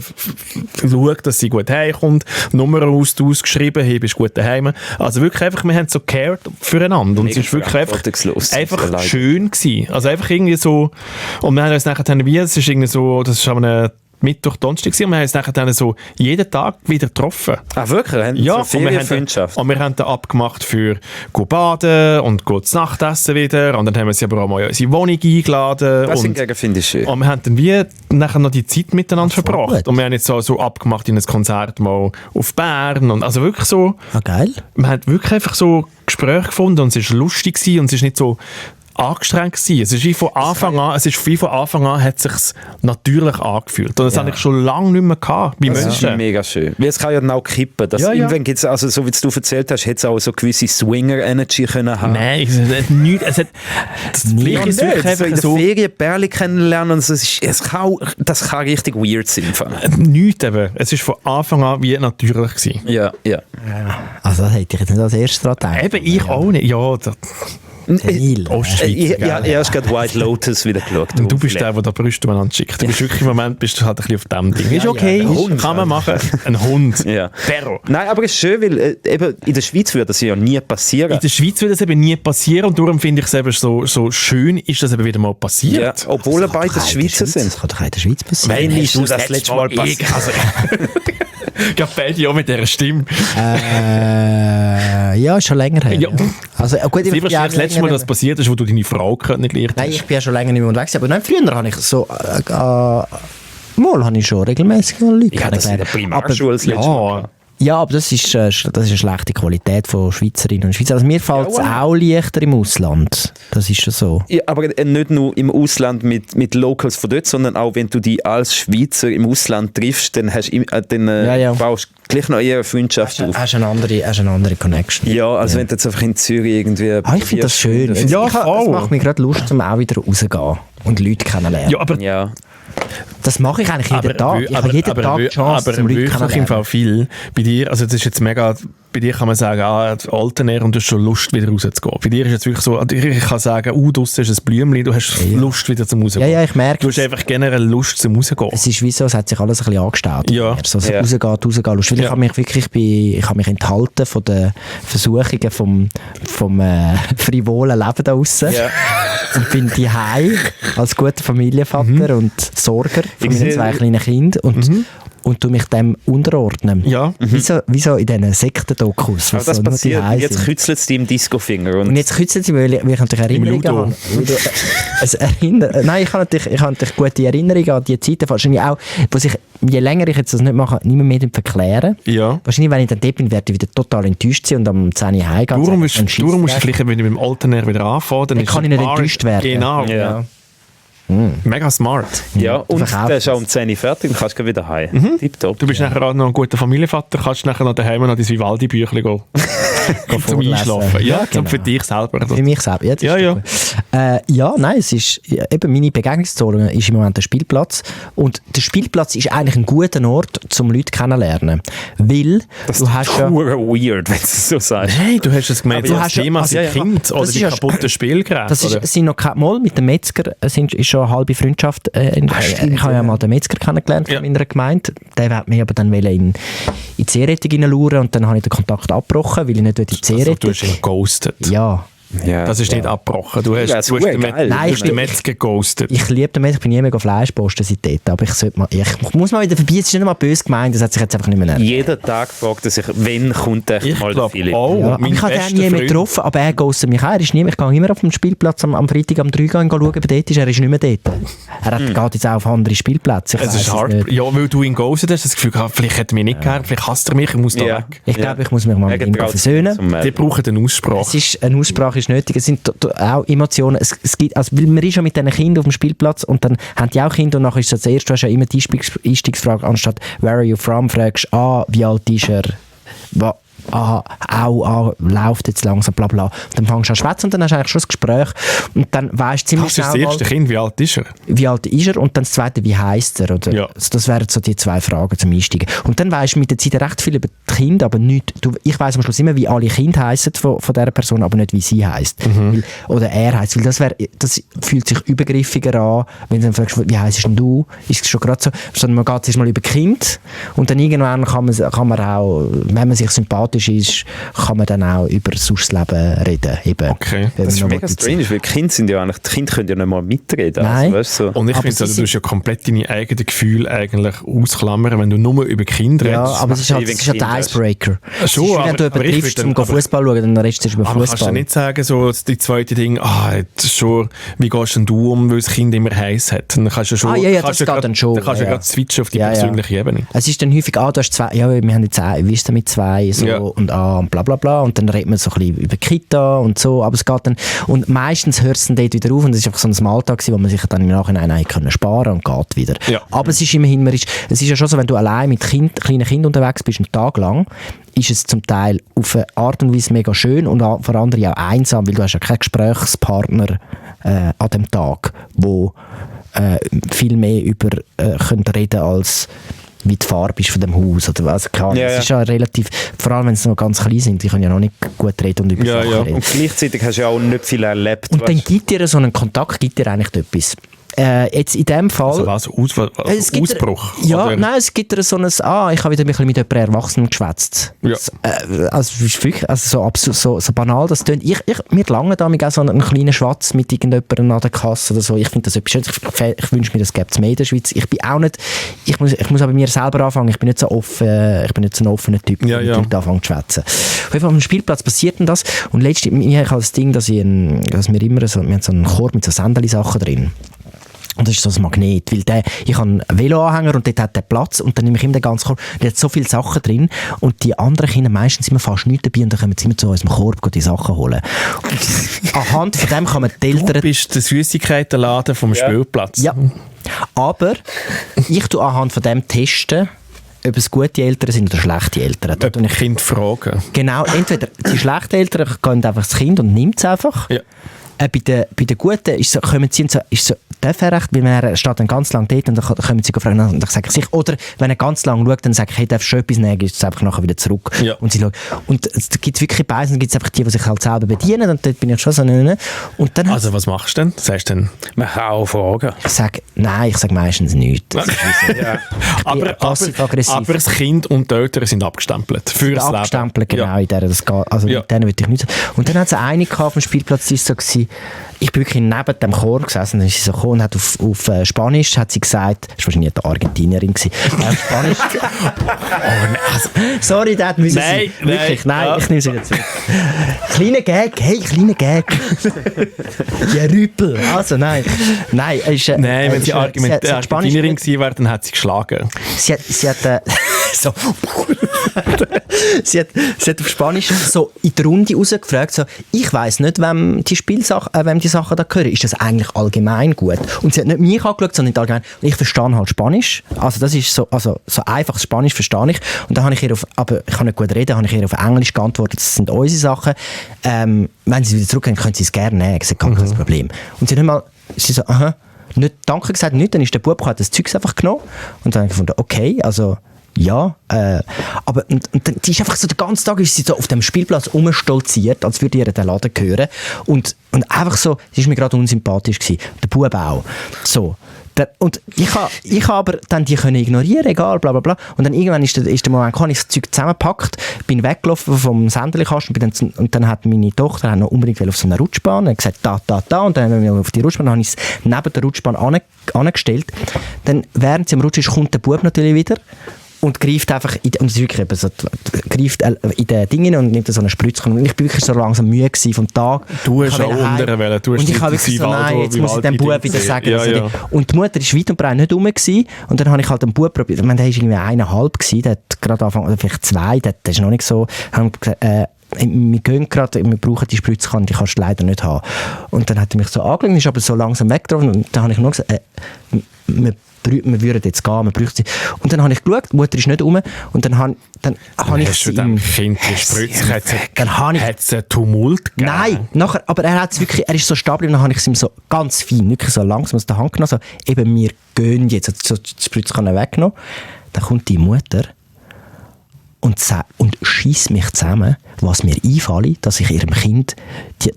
geschaut, dass sie gut heimkommt, Nummer ausgeschrieben, hey, bist gut daheim. Also wirklich einfach, wir haben so cared füreinander und es ist wirklich einfach schön gewesen. Also einfach irgendwie so, und wir haben uns nachher dann wie, es ist irgendwie so, das ist an einem Mittwoch, Donnerstag gewesen, und wir haben uns nachher dann so jeden Tag wieder getroffen. Ah, wirklich? Ja, so und wir haben dann abgemacht für go baden und go zu Nachtessen wieder und dann haben wir sie aber auch mal in unsere Wohnung eingeladen. Das hingegen finde ich schön. Und wir haben dann wie nachher noch die Zeit miteinander verbracht. Gut. Und wir haben jetzt so abgemacht in ein Konzert mal auf Bern und also wirklich so... Ah, geil. Wir haben wirklich einfach so Gespräche gefunden und es war lustig gewesen und es ist nicht so angestrengt gewesen. Es ist wie von Anfang an hat es sich natürlich angefühlt. Und das habe ich schon lange nicht mehr gehabt, bei Das ist Menschen. mega schön. Weil es kann ja dann auch kippen. Dass irgendwann gibt's, also so wie du erzählt hast, hätte es auch so gewisse Swinger-Energy können haben. Nein, es hat nichts. Vielleicht ist es wirklich so in einfach der so... Ferien Pärchen kennenlernen und das kann richtig weird sein. Nichts eben. Es war von Anfang an wie natürlich gewesen. Ja. Also das hätte ich jetzt nicht als erstes dran gedacht. Eben, ich auch nicht. Ja, Neil. Ostschweiz. Ja, erst gerade White Lotus wieder geschaut. Und du bist der da Brüste umeinander schickt. Du bist wirklich im Moment bist du halt ein bisschen auf dem Ding. Ist okay, kann man machen. Ein Hund. Ja. Terror. Nein, aber es ist schön, weil eben in der Schweiz würde das ja nie passieren. In der Schweiz würde das eben nie passieren und darum finde ich es eben so schön, ist das eben wieder mal passiert. Ja, obwohl beide Schweizer sind. Das kann doch auch in der Schweiz passieren. Wann ist das letzte Mal passiert? Ich glaube, beide auch mit dieser Stimme. Ja, schon länger her. Ja. Also, gut, Das war das letzte Mal, dass passiert ist, wo du deine Frau kennengelernt hast. Nein, ich bin ja schon länger nicht mehr unterwegs. Aber nein, früher habe ich so... mal habe ich schon regelmäßig Leute Ja, das in der Primarschule das letzte Mal. aber, ja, aber das ist eine schlechte Qualität von Schweizerinnen und Schweizern. Also mir fällt es auch leichter im Ausland. Das ist schon so. Ja, aber nicht nur im Ausland mit Locals von dort, sondern auch wenn du die als Schweizer im Ausland triffst, dann baust du gleich noch eher eine Freundschaft auf. Hast eine andere Connection. Ja, als wenn du jetzt einfach in Zürich irgendwie... Ich finde das schön. Ja, Das macht mir gerade Lust, um auch wieder rauszugehen und Leute kennenlernen. Ja, aber Ja. Das mache ich eigentlich jeden Tag. Ich habe jeden Tag die Chance, aber zum Leute wirklich im kennenlernen. Fall viel. Bei dir, also das ist jetzt mega, bei dir kann man sagen, Altener und du hast schon Lust, wieder rauszugehen. Bei dir ist jetzt wirklich so, ich kann sagen, draussen ist ein Blümchen, du hast Lust, wieder zum Rausgehen. Ja, ich merke Du hast einfach generell Lust, zum Rausgehen. es ist wie so, es hat sich alles ein bisschen angestaut. Ja. So, Ja. rausgehen. Lust. Weil ich habe mich wirklich ich habe mich enthalten von den Versuchungen vom frivolen Leben da draussen. Ja. Und bin daheim als guter Familienvater und Sorger von meinen 2 kleinen Kindern und tu mich dem unterordnen. Ja. Wie so in diesen Sektendokus. Aber das so nur passiert, daheim jetzt sind. kützelt es dir im Disco-Finger. Und jetzt kützen sie, weil ich natürlich Erinnerungen Ludo. habe. Nein, ich habe natürlich gute Erinnerungen an die Zeiten, wahrscheinlich auch, wo sich, je länger ich jetzt das nicht mache, nicht mehr verklären. Ja. Wahrscheinlich, wenn ich dann dort bin, werde ich wieder total enttäuscht sein und am 10 Uhr heimgehen. Darum musst du vielleicht, wenn du mit dem Alterner wieder anfangen, dann kann ich nicht enttäuscht werden. Genau. Ja. Mega smart. Ja, und Verkauft der ist auch um 10 Uhr fertig, dann kannst du wieder heim. Tipptopp. Du bist nachher auch noch ein guter Familienvater, kannst nachher noch daheim noch dein Vivaldi-Büchlein gehen. Zum vorlesen. Einschlafen. Ja, genau. für dich selber. Für mich selber, ja. Das Ja, ist ja. gut. Ja, nein, es ist, eben meine Begegnungszone ist im Moment der Spielplatz. Und der Spielplatz ist eigentlich ein guter Ort, um Leute kennenzulernen. Weil du hast ja... weird, wenn du es so sagst. Hey, du hast es gemeint, Aber so du das hast ja- Thema also, sind ja, ja. Kind oder Das die ist ja- kaputten Spielgeräte. Das oder? sind noch kein Mal mit dem Metzger ist schon eine halbe Freundschaft. Ich habe ja mal den Metzger kennengelernt von meiner Gemeinde. Der hat mich aber dann in die Seerettung hineinlauern und dann habe ich den Kontakt abgebrochen, weil ich nicht in die Also, du Seerettung. hast ihn ghostet. Ja. Ja, Das ist nicht abgebrochen. Du hast, Ja, du hast den, geil. Nein, du hast den Metzger geghostet. Ich liebe den Metzger, ich bin nie mega Fleisch posten seitdem, aber ich muss mal wieder vorbei, es ist nicht mal böse gemeint, das hat sich jetzt einfach nicht mehr nervt. Jeden Tag fragt er sich, wann kommt der Ich mal der glaube Philipp? auch. Ja, Mein ich habe den bester nie mehr Freund- getroffen, aber er ghostet mich auch. Ich gehe immer auf dem Spielplatz am Freitag am 3 schauen, ob er dort ist. Er ist nicht mehr dort. Er geht jetzt auch auf andere Spielplätze. Ich Es ist weiss hart. nicht. Ja, weil du ihn ghostet hast, das Gefühl gehabt, vielleicht hat er mich nicht gern, vielleicht hasst er mich, ich muss da Ja. weg. Ich glaube, ich muss mich mal mit ihm versöhnen. Die brauchen eine Aussprache. Eine Aussprache ist nötig. Es sind auch Emotionen. Es gibt, also, weil man ist ja mit diesen Kindern auf dem Spielplatz und dann haben die auch Kinder und nachher ist das erste, du hast ja immer die Einstiegsfrage, anstatt «Where are you from?» fragst du «Wie alt ist er?» läuft jetzt langsam, bla bla. Und dann fängst du an zu schwätzen und dann hast du eigentlich schon das Gespräch und dann weisst du ziemlich Das ist das schnell erste mal, Kind, wie alt ist er? wie alt ist er und dann das zweite, wie heisst er? Oder? Ja. Also das wären so die 2 Fragen zum Einsteigen. Und dann weisst du mit der Zeit recht viel über die Kinder, aber nicht, ich weiss am Schluss immer, wie alle Kinder heissen von dieser Person, aber nicht, wie sie heisst. Oder er heisst. Weil das fühlt sich übergriffiger an, wenn du dann fragst, wie heisst denn du? Ist es schon gerade so, sondern man geht erst mal über Kind und dann irgendwann kann man auch, wenn man sich sympathisch ist, kann man dann auch über das Leben reden. Eben, Okay. wenn Das ist man noch mega mal die strange, weil die Kinder können ja nicht mal mitreden. Nein. Also, weißt du, so. Und ich Aber finde, sie also, du musst ja komplett deine eigenen Gefühle eigentlich ausklammern, wenn du nur über Kinder Ja, redest. aber es ist halt, Wenn es ist halt der Kinder hast. Icebreaker. Schon, Es ist, wenn aber- du aber ich jemanden triffst, würde um dann- Fußball zu schauen, dann redest du über Aber kannst du Fußball. nicht sagen, so die zweite Ding, das ist schon, wie gehst denn du um, weil das Kind immer heiß hat? Dann kannst du schon, Ja, kannst das du geht grad- dann schon. Dann kannst du Ja, gerade switchen auf die Ja, ja. persönliche Ebene. Es ist dann häufig, du hast 2, ja, wir haben jetzt wie ist es mit 2 so, Ja. und und bla bla bla und dann redet man so ein bisschen über Kita und so, aber es geht dann, und meistens hört es dann dort wieder auf und es ist einfach so ein Alltag gewesen, wo man sich dann im Nachhinein eigentlich können sparen und geht wieder. Ja. Aber es ist immerhin, es ist ja schon so, wenn du allein mit kleinen Kindern unterwegs bist, einen Tag lang, ist es zum Teil auf eine Art und Weise mega schön und für andere auch einsam, weil du hast ja keinen Gesprächspartner an dem Tag, wo viel mehr über können reden als wie die Farbe ist von dem Haus oder was. Ja, ja. Es ist ja relativ, vor allem wenn sie noch ganz klein sind, die können ja noch nicht gut reden und über Ja, Sachen ja. reden. Und gleichzeitig hast du ja auch nicht viel erlebt. Und dann weißt gibt dir so einen Kontakt, gibt dir eigentlich etwas. Jetzt in dem Fall... Also was? Es gibt Ausbruch? Ja, Oder? nein, es gibt dir so ein, ich habe wieder ein bisschen mit jemandem Erwachsenen geschwätzt. Ja. Also, es ist wirklich, also so banal das tönt. Mir lange damit auch so einen kleinen Schwatz mit irgendjemandem an der Kasse oder so. Ich finde das etwas Schönes. Ich wünsche mir, das gäbe es mehr in der Schweiz. Ich bin auch nicht, ich muss aber mir selber anfangen. Ich bin nicht so offen, ich bin nicht so ein offener Typ, Ja, der ja. mit Leuten anfängt zu schwätzen. Auf jeden Fall am Spielplatz passiert denn das. Und letztens, ich habe das Ding, dass wir immer wir haben so einen Korb mit so Sändeli-Sachen drin. Und das ist so ein Magnet, weil ich habe einen Veloanhänger und dort hat der Platz und dann nehme ich immer den ganzen Korb. Der hat so viele Sachen drin und die anderen Kinder meistens immer fast nichts dabei und dann kommen sie immer zu unserem Korb die Sachen holen. Und anhand von dem kann man die Du Eltern... bist der Süßigkeitenladen vom Spielplatz. Ja, aber ich tue anhand von dem testen, ob es gute Eltern sind oder schlechte Eltern. Da Ob tue ich Kind fragen. Genau, entweder die schlechten Eltern gehen einfach das Kind und nimmt es einfach. Ja. Bei den Guten ist so, kommen sie und so, ist so, darf er recht, weil er steht dann ganz lang dort und dann kommen sie fragen und dann sage ich sich, oder wenn er ganz lang schaut, dann sage ich, hey, darfst du schon etwas nehmen, ist es einfach nachher wieder zurück. Ja. Und sie schauen. Und es gibt wirklich beides, und dann gibt es einfach die sich halt selber bedienen und dort bin ich schon so, und dann Also was machst du denn? Sagst du denn? Man kann auch fragen. ich sage meistens nichts. Das ist wie so. Aber passiv-aggressiv. aber das Kind und die Eltern sind abgestempelt. Für das Abstempeln, Leben. genau, in der, das geht, also Ja. mit denen würde ich nicht. Und dann hat es eine gehabt auf dem Spielplatz, die ist so gewesen, ich bin wirklich neben dem Chor gesessen, dann ist sie so gekommen und hat auf Spanisch hat sie gesagt, das war wahrscheinlich eine Argentinierin gewesen, auf Spanisch. Sorry, Dad, müssen Nein, Sie, wirklich, nein, nein, ja. ich nehme sie wieder zurück. Kleiner Gag, kleiner Gag. Ja, Rüppel, also nein, ist, Nein, wenn sie sie hat Spanisch Argentinierin gewesen wäre, dann hat sie geschlagen. Sie hat so. sie hat auf Spanisch so in die Runde rausgefragt, so, ich weiss nicht, wem die Sachen da gehören. Ist das eigentlich allgemein gut? Und sie hat nicht mich angeschaut, sondern allgemein. Und ich verstehe halt Spanisch. Also das ist so einfaches Spanisch verstehe ich. Und dann habe ich ihr aber ich kann nicht gut reden, habe ich ihr auf Englisch geantwortet, das sind unsere Sachen. Wenn sie wieder zurückgehen, können sie es gerne nehmen. Das ist gar kein Problem. Und sie hat nicht mal, sie so, aha, nicht Danke gesagt, nicht, dann ist der Bub, hat das Zeugs einfach genommen. Und dann habe ich gefunden, okay, also Ja, aber und die ist einfach so den ganzen Tag ist sie so auf dem Spielplatz rumstolziert, als würde ihr den Laden gehören. Und einfach so, sie ist mir gerade unsympathisch gewesen. Der Bub auch. So. Und ich habe aber dann die können ignorieren, egal, bla bla bla. Und dann irgendwann ist der Moment, habe ich das Zeug zusammengepackt, bin weggelaufen vom Sänderli-Kasten und dann hat meine Tochter noch unbedingt auf so eine Rutschbahn und gesagt, da. Und dann haben wir auf die Rutschbahn, dann habe ich es neben der Rutschbahn angestellt. Dann, während sie am Rutschen ist, kommt der Bub natürlich wieder und greift einfach greift in den Dingen und nimmt so eine Spritze. Und ich bin wirklich so langsam müde vom Tag. Du hast auch unter Welle. Und ich habe wirklich so, nein, jetzt muss ich dem Bub wieder sagen. Ja. Und die Mutter war weit und breit nicht rum gewesen. Und dann habe ich halt den Bub probiert. Ich meine, der war irgendwie 1,5 gewesen. Der hat gerade angefangen, oder vielleicht 2. Der ist noch nicht so. Wir gehen gerade, wir brauchen die Spritze, die kannst du leider nicht haben. Und dann hat er mich so angelegt, ist aber so langsam weggetroffen. Und dann habe ich nur gesagt, wir würden jetzt gehen, wir bräuchten sie. Und dann habe ich geschaut, die Mutter ist nicht rum. Und dann habe ich sie dem Kind die Spritze, hat es einen Tumult gegeben? Nein, nachher, aber er ist so stabil und dann habe ich es ihm so ganz fein, wirklich so langsam aus der Hand genommen, so, eben, wir gehen jetzt, so die Spritze kann er weggenommen. Dann kommt die Mutter und schiesst mich zusammen, was mir einfällt, dass ich ihrem Kind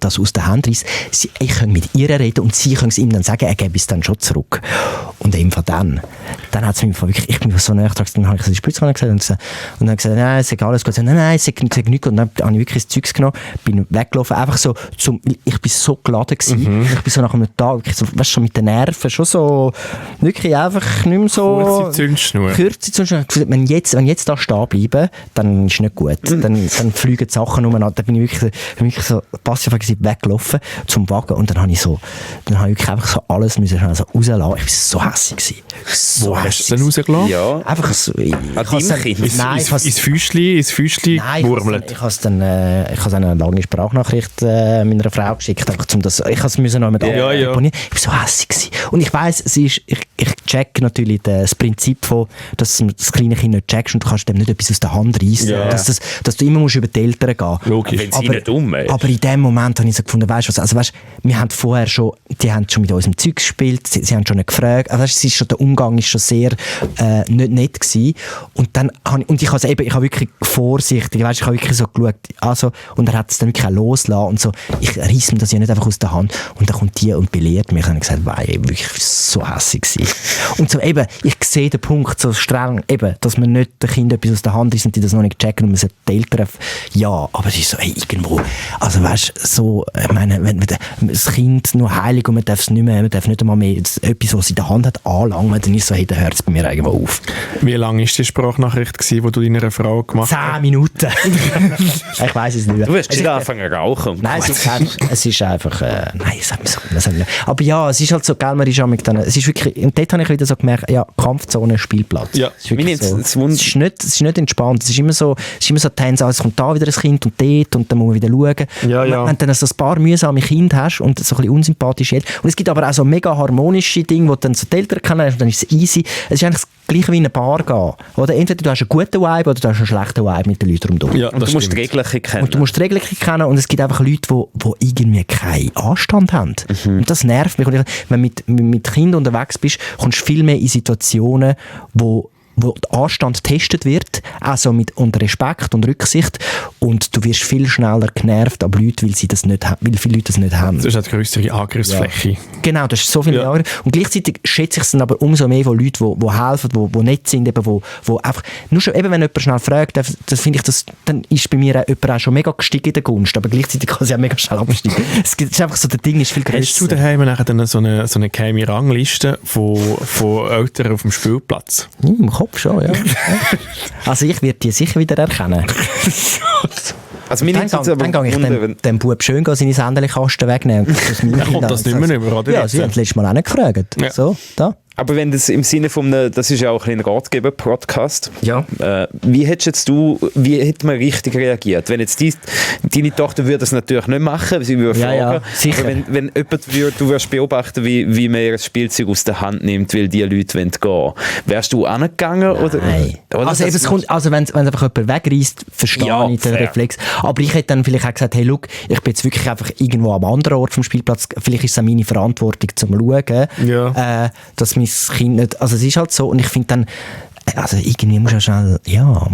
das aus der Hand reiss. Ich kann mit ihr reden und sie können es ihm dann sagen, er gebe es dann schon zurück. Und eben von dann hat es mir wirklich, ich bin so nachgedacht, dann habe ich so die Spritze gesagt und dann habe ich gesagt, nein, es ist alles gut. Nein, es ist nichts. Und dann habe ich wirklich das Zeugs genommen, bin weggelaufen, einfach so, ich bin so geladen gewesen, ich bin so nach einem Tag, wirklich so, weißt du, mit den Nerven, schon so, wirklich einfach nicht mehr so... Kurze Zündschnur. Wenn jetzt da stehen bleiben, dann ist es nicht gut. Dann fliegen die Sachen umeinander. Dann bin ich wirklich so passiv weggelaufen zum Wagen und dann habe ich wirklich einfach so alles müssen so rauslassen. Ich war so hässlich gewesen. Wo hast du es denn rausgelassen? Ja. Einfach so... Ins Füßli wurmelt. Ich habe eine lange Sprachnachricht meiner Frau geschickt, einfach ich habe es müssen noch mit abonnieren. Ich war so hässlich gewesen. Und ich weiss, ich check natürlich das Prinzip von, dass du das kleine Kind nicht checkst und du kannst dem nicht etwas aus der Hand reissen. Ja. Dass du immer musst über die Eltern gehen. Logisch. Wenn sie nicht dumm ist. Aber in dem Moment habe ich so gefunden, wir haben vorher schon, die haben schon mit unserem Zeug gespielt, sie haben schon nicht gefragt, der Umgang ist schon sehr nicht nett gewesen. Und dann ich habe wirklich vorsichtig, ich habe wirklich so geschaut, und er hat es dann wirklich auch losgelassen und so, ich reiss mir das ja nicht einfach aus der Hand und dann kommt die und belehrt mich und ich habe gesagt, wirklich so hässlich gewesen. Und so eben, ich sehe den Punkt so streng, eben, dass man nicht den Kindern etwas aus der Hand reissen und die das noch nicht checken und man sagt, die Eltern, ja, aber es ist so, irgendwo, also weißt du, so, ich meine, wenn das Kind nur heilig und man darf es nicht mehr, man darf nicht einmal mehr etwas, was es in der Hand hat, anlangen, dann ist so, hey, dann hört es bei mir irgendwo auf. Wie lange war die Sprachnachricht, die du deiner Frau gemacht hast? 10 Minuten. Ich weiss es nicht. Du wirst schon anfangen zu rauchen. Nein, es ist einfach, nein, es hat mich so, aber ja, es ist halt so, gell, man ist dann, es ist wirklich, und dort habe ich wieder so gemerkt, ja, Kampfzone, Spielplatz. Ja. Es ist nicht entspannt, es ist immer so tense, es kommt da wieder ein Kind und dort und dann muss man wieder schauen. Ja. Wenn du dann so ein paar mühsame Kinder hast und so ein bisschen unsympathische Eltern, und es gibt aber auch so mega harmonische Dinge, wo du dann so die Eltern kennenlernst und dann ist es easy. Es ist eigentlich das Gleiche wie in eine Bar gehen. Oder entweder du hast einen guten Vibe oder du hast einen schlechten Vibe mit den Leuten rundherum. Ja, und du musst die Regeln kennen. Und du musst die Regeln kennen und es gibt einfach Leute, die irgendwie keinen Anstand haben. Und das nervt mich. Und wenn du mit Kindern unterwegs bist, kommst du viel mehr in Situationen, wo der Anstand getestet wird, also unter Respekt und Rücksicht, und du wirst viel schneller genervt ab Leuten, weil viele Leute das nicht haben. Das ist eine grössere Angriffsfläche. Ja. Genau, das ist so viel Angriff. Und gleichzeitig schätze ich es dann aber umso mehr von Leuten, die helfen, die nett sind, wo einfach, nur schon, eben wenn jemand schnell fragt, das finde ich, dann ist bei mir jemand auch schon mega gestiegen in der Gunst, aber gleichzeitig kann sie auch mega schnell absteigen. Es ist einfach so, das Ding ist viel grösser. Hast du daheim nachher dann so eine geheime Rangliste von Eltern auf dem Spielplatz? Im Kopf schon, ja. Also ich werde die sicher wieder erkennen. Also dann gehe ich dem Bub schön seine Sänderli-Kasten wegnehmen. Dann kommt das nicht mehr über, oder? Ja, sie haben das letzte Mal auch nicht gefragt. Ja. So, da. Aber wenn das im Sinne von das ist ja auch ein Ratgeber-Podcast. Ja. Wie hätte man richtig reagiert? Wenn jetzt deine Tochter würde das natürlich nicht machen, sie würde fragen. Ja, sicher. Aber wenn jemand du wirst beobachten, wie man ihr Spielzeug aus der Hand nimmt, weil die Leute gehen wollen, wärst du angegangen? Nein. Oder also wenn einfach jemand wegreisst, verstehe ich den Reflex. Aber ich hätte dann vielleicht auch gesagt, hey, look, ich bin jetzt wirklich einfach irgendwo am anderen Ort vom Spielplatz, vielleicht ist es auch meine Verantwortung zum Schauen, dass mein Kind nicht, also es ist halt so, und ich finde dann, Also irgendwie musst du schnell, ja,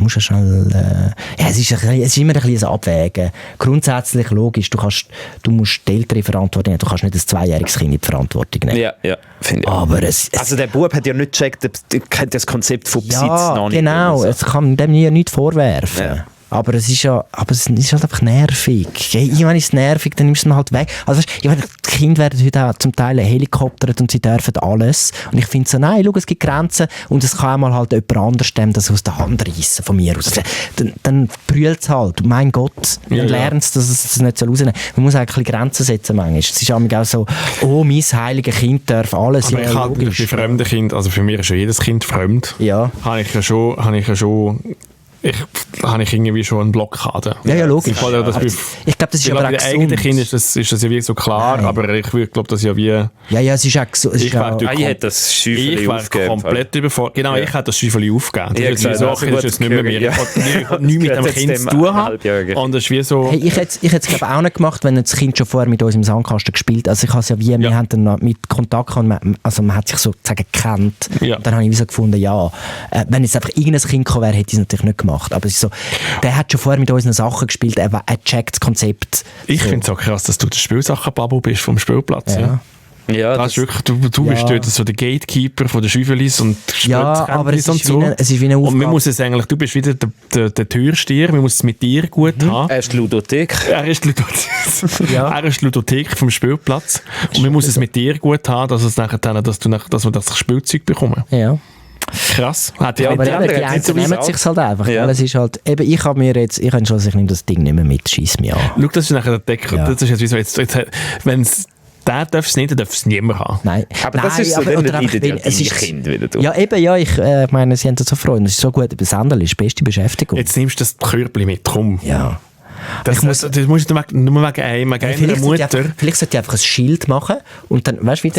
es ist immer ein bisschen ein Abwägen. Grundsätzlich logisch, du musst die Eltern verantworten nehmen, du kannst nicht ein 2-jähriges Kind in die Verantwortung nehmen. Ja, finde ich. Aber also der Bub hat ja nicht gecheckt, kennt das Konzept von Besitz noch nicht. Genau, es kann dem ja nichts vorwerfen. Ja. Aber es ist halt einfach nervig. Wenn es nervig, dann nimmst du es halt weg. Also weißt, ich meine, die Kinder werden heute auch zum Teil helikoptert und sie dürfen alles. Und ich finde so, nein, schau, es gibt Grenzen und es kann auch mal halt jemand anders das aus der Hand reissen, von mir aus. Dann brüllt es halt. Mein Gott, dann lernt es, dass es nicht so rausnehmen. Man muss eigentlich Grenzen setzen manchmal. Es ist auch so, oh, mein heiliges Kind darf alles. Aber ich halte bei fremden Kindern, also für mich ist ja jedes Kind fremd. Ja. Habe ich irgendwie schon eine Blockade. Ja, logisch. Ich glaube, das ist aber auch bei den eigenen Kindern ist das ja wie so klar, Nein. aber ich glaube, das ist ja wie... Ja, es ist auch so... Ich hätte das Schäufeli aufgegeben. Komplett überfordert. Genau, ich hätte das Schäufeli aufgegeben. Das ist gesagt, so, also das ist jetzt nicht mehr mir. ja. Ich habe nichts mit dem Kind zu tun haben. Und das ist wie so... Hey, ich hätte es glaube auch nicht gemacht, wenn das Kind schon vorher mit uns im Sandkasten gespielt. Also ich habe es ja wie, wir haben dann noch mit Kontakt gehabt, also man hat sich sozusagen gekannt. Ja. Und dann habe ich wie so gefunden, wenn jetzt einfach irgendein Kind gekommen wäre, hätte ich es natürlich nicht gemacht. Aber es ist so, der hat schon vorher mit unseren Sachen gespielt, er checkt das Konzept. Ich finde es so krass, dass du der Spielsachen-Babo bist vom Spielplatz. Ja. Ja, das ist wirklich, du bist dort so der Gatekeeper von den Schäufelis und aber es ist, so. Es ist wie eine Aufgabe. Und man muss es eigentlich, du bist wieder der Türsteher, man muss es mit dir gut haben. Er ist die Ludothek. Er ist die Ludothek vom Spielplatz und man muss es mit dir gut haben, dass wir das Spielzeug bekommen. Ja. Krass. Aber die einen nehmen es sich halt einfach. Ja. Weil es ist halt, eben, ich habe entschlossen, ich nehme das Ding nicht mehr mit, schieß mich an. Schau, das ist nachher der Decker. Ja. Das ist jetzt wie so, wenn es der darf es nicht, dann darf es niemand haben. Nein. Aber das ist so, aber, dann oder einfach, leidet ja es deine ist, Kinder wieder durch. Ja, eben, ich meine, sie haben das so Freude. Es ist so gut, das Sandal ist die beste Beschäftigung. Jetzt nimmst du das Körbchen mit, komm. Ja. Das musst du nur wegen einer Mutter. Vielleicht sollte ich einfach ein Schild machen und dann, weißt du,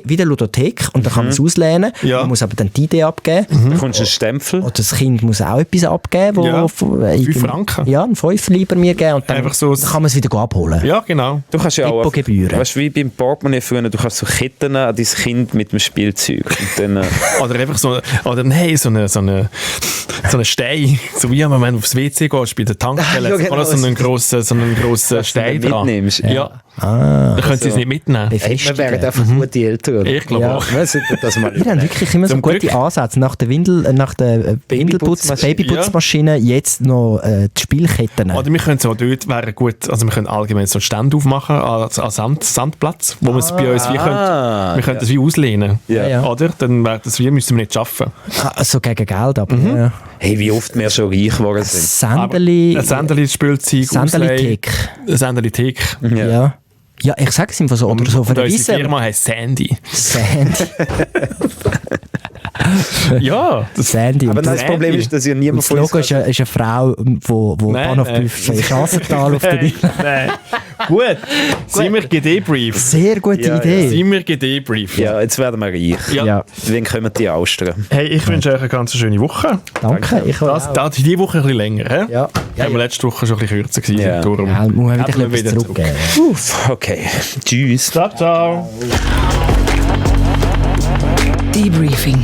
wie der Ludothek und dann kann man es auslehnen. Ja. Man muss aber dann die Idee abgeben. Da kommst du einen Stempel. Oder das Kind muss auch etwas abgeben. Ja, 5 Franken. Ja, einen 5 lieber mir geben und dann, Einfach so dann kann man es wieder abholen. Ja, genau. Du kannst ja auch, Depotgebühren. weißt du, wie beim Portemonnaie früher, du kannst so Ketten an dein Kind mit dem Spielzeug. Und dann, Oder einfach so eine Stein. So wie wenn man aufs WC gehst bei der Tankstelle. Ja, genau. Oder so einen grossen Stein dran. mitnimmst. Ja. Dann können sie es nicht mitnehmen. Hey, wir wären einfach gute Eltern. Oder? Ich glaube auch. Wir sollten das mal Wir haben wirklich immer so Zum gute Glück. Ansätze. Nach der Babyputzmaschine jetzt noch die Spielketten. Oder wir können so dort wäre gut, also wir können allgemein so einen Stand aufmachen an Sandplatz, wo wir es bei uns wie können, wir können das wie auslehnen. Ja. Oder? Dann wäre das wie, müssen wir nicht schaffen. So gegen Geld, aber ja. Hey, wie oft wir schon reich geworden sind. Sändeli. Ein Sändeli-Spielzeug, Sändeli-Thek. Ein Sändeli-Thek. Ja. Ja, ich sage es einfach so. Oder so Und unsere verwiesen. Firma heisst Sandy. Sandy. Ja. Sandy. Aber Und das Problem ist, dass ja niemand das Logo ist eine Frau, die Bahnhof Büffel Schanzental auf der Nein. Gut. Sind wir gedebrieft? Sehr gute Ja, Idee. Sind wir gedebrieft? Ja, jetzt werden wir reich. Ja. Wann kommen die Austern? Hey, ich wünsche euch eine ganz schöne Woche. Danke. Ich Die Woche ein bisschen länger. He? Ja. Ja, wir letzte Woche schon ein bisschen kürzer gewesen. Ja. Darum. Ja, muss man Hätten wir wieder etwas zurückgeben. Okay. Tschüss. Ciao, ciao. Debriefing.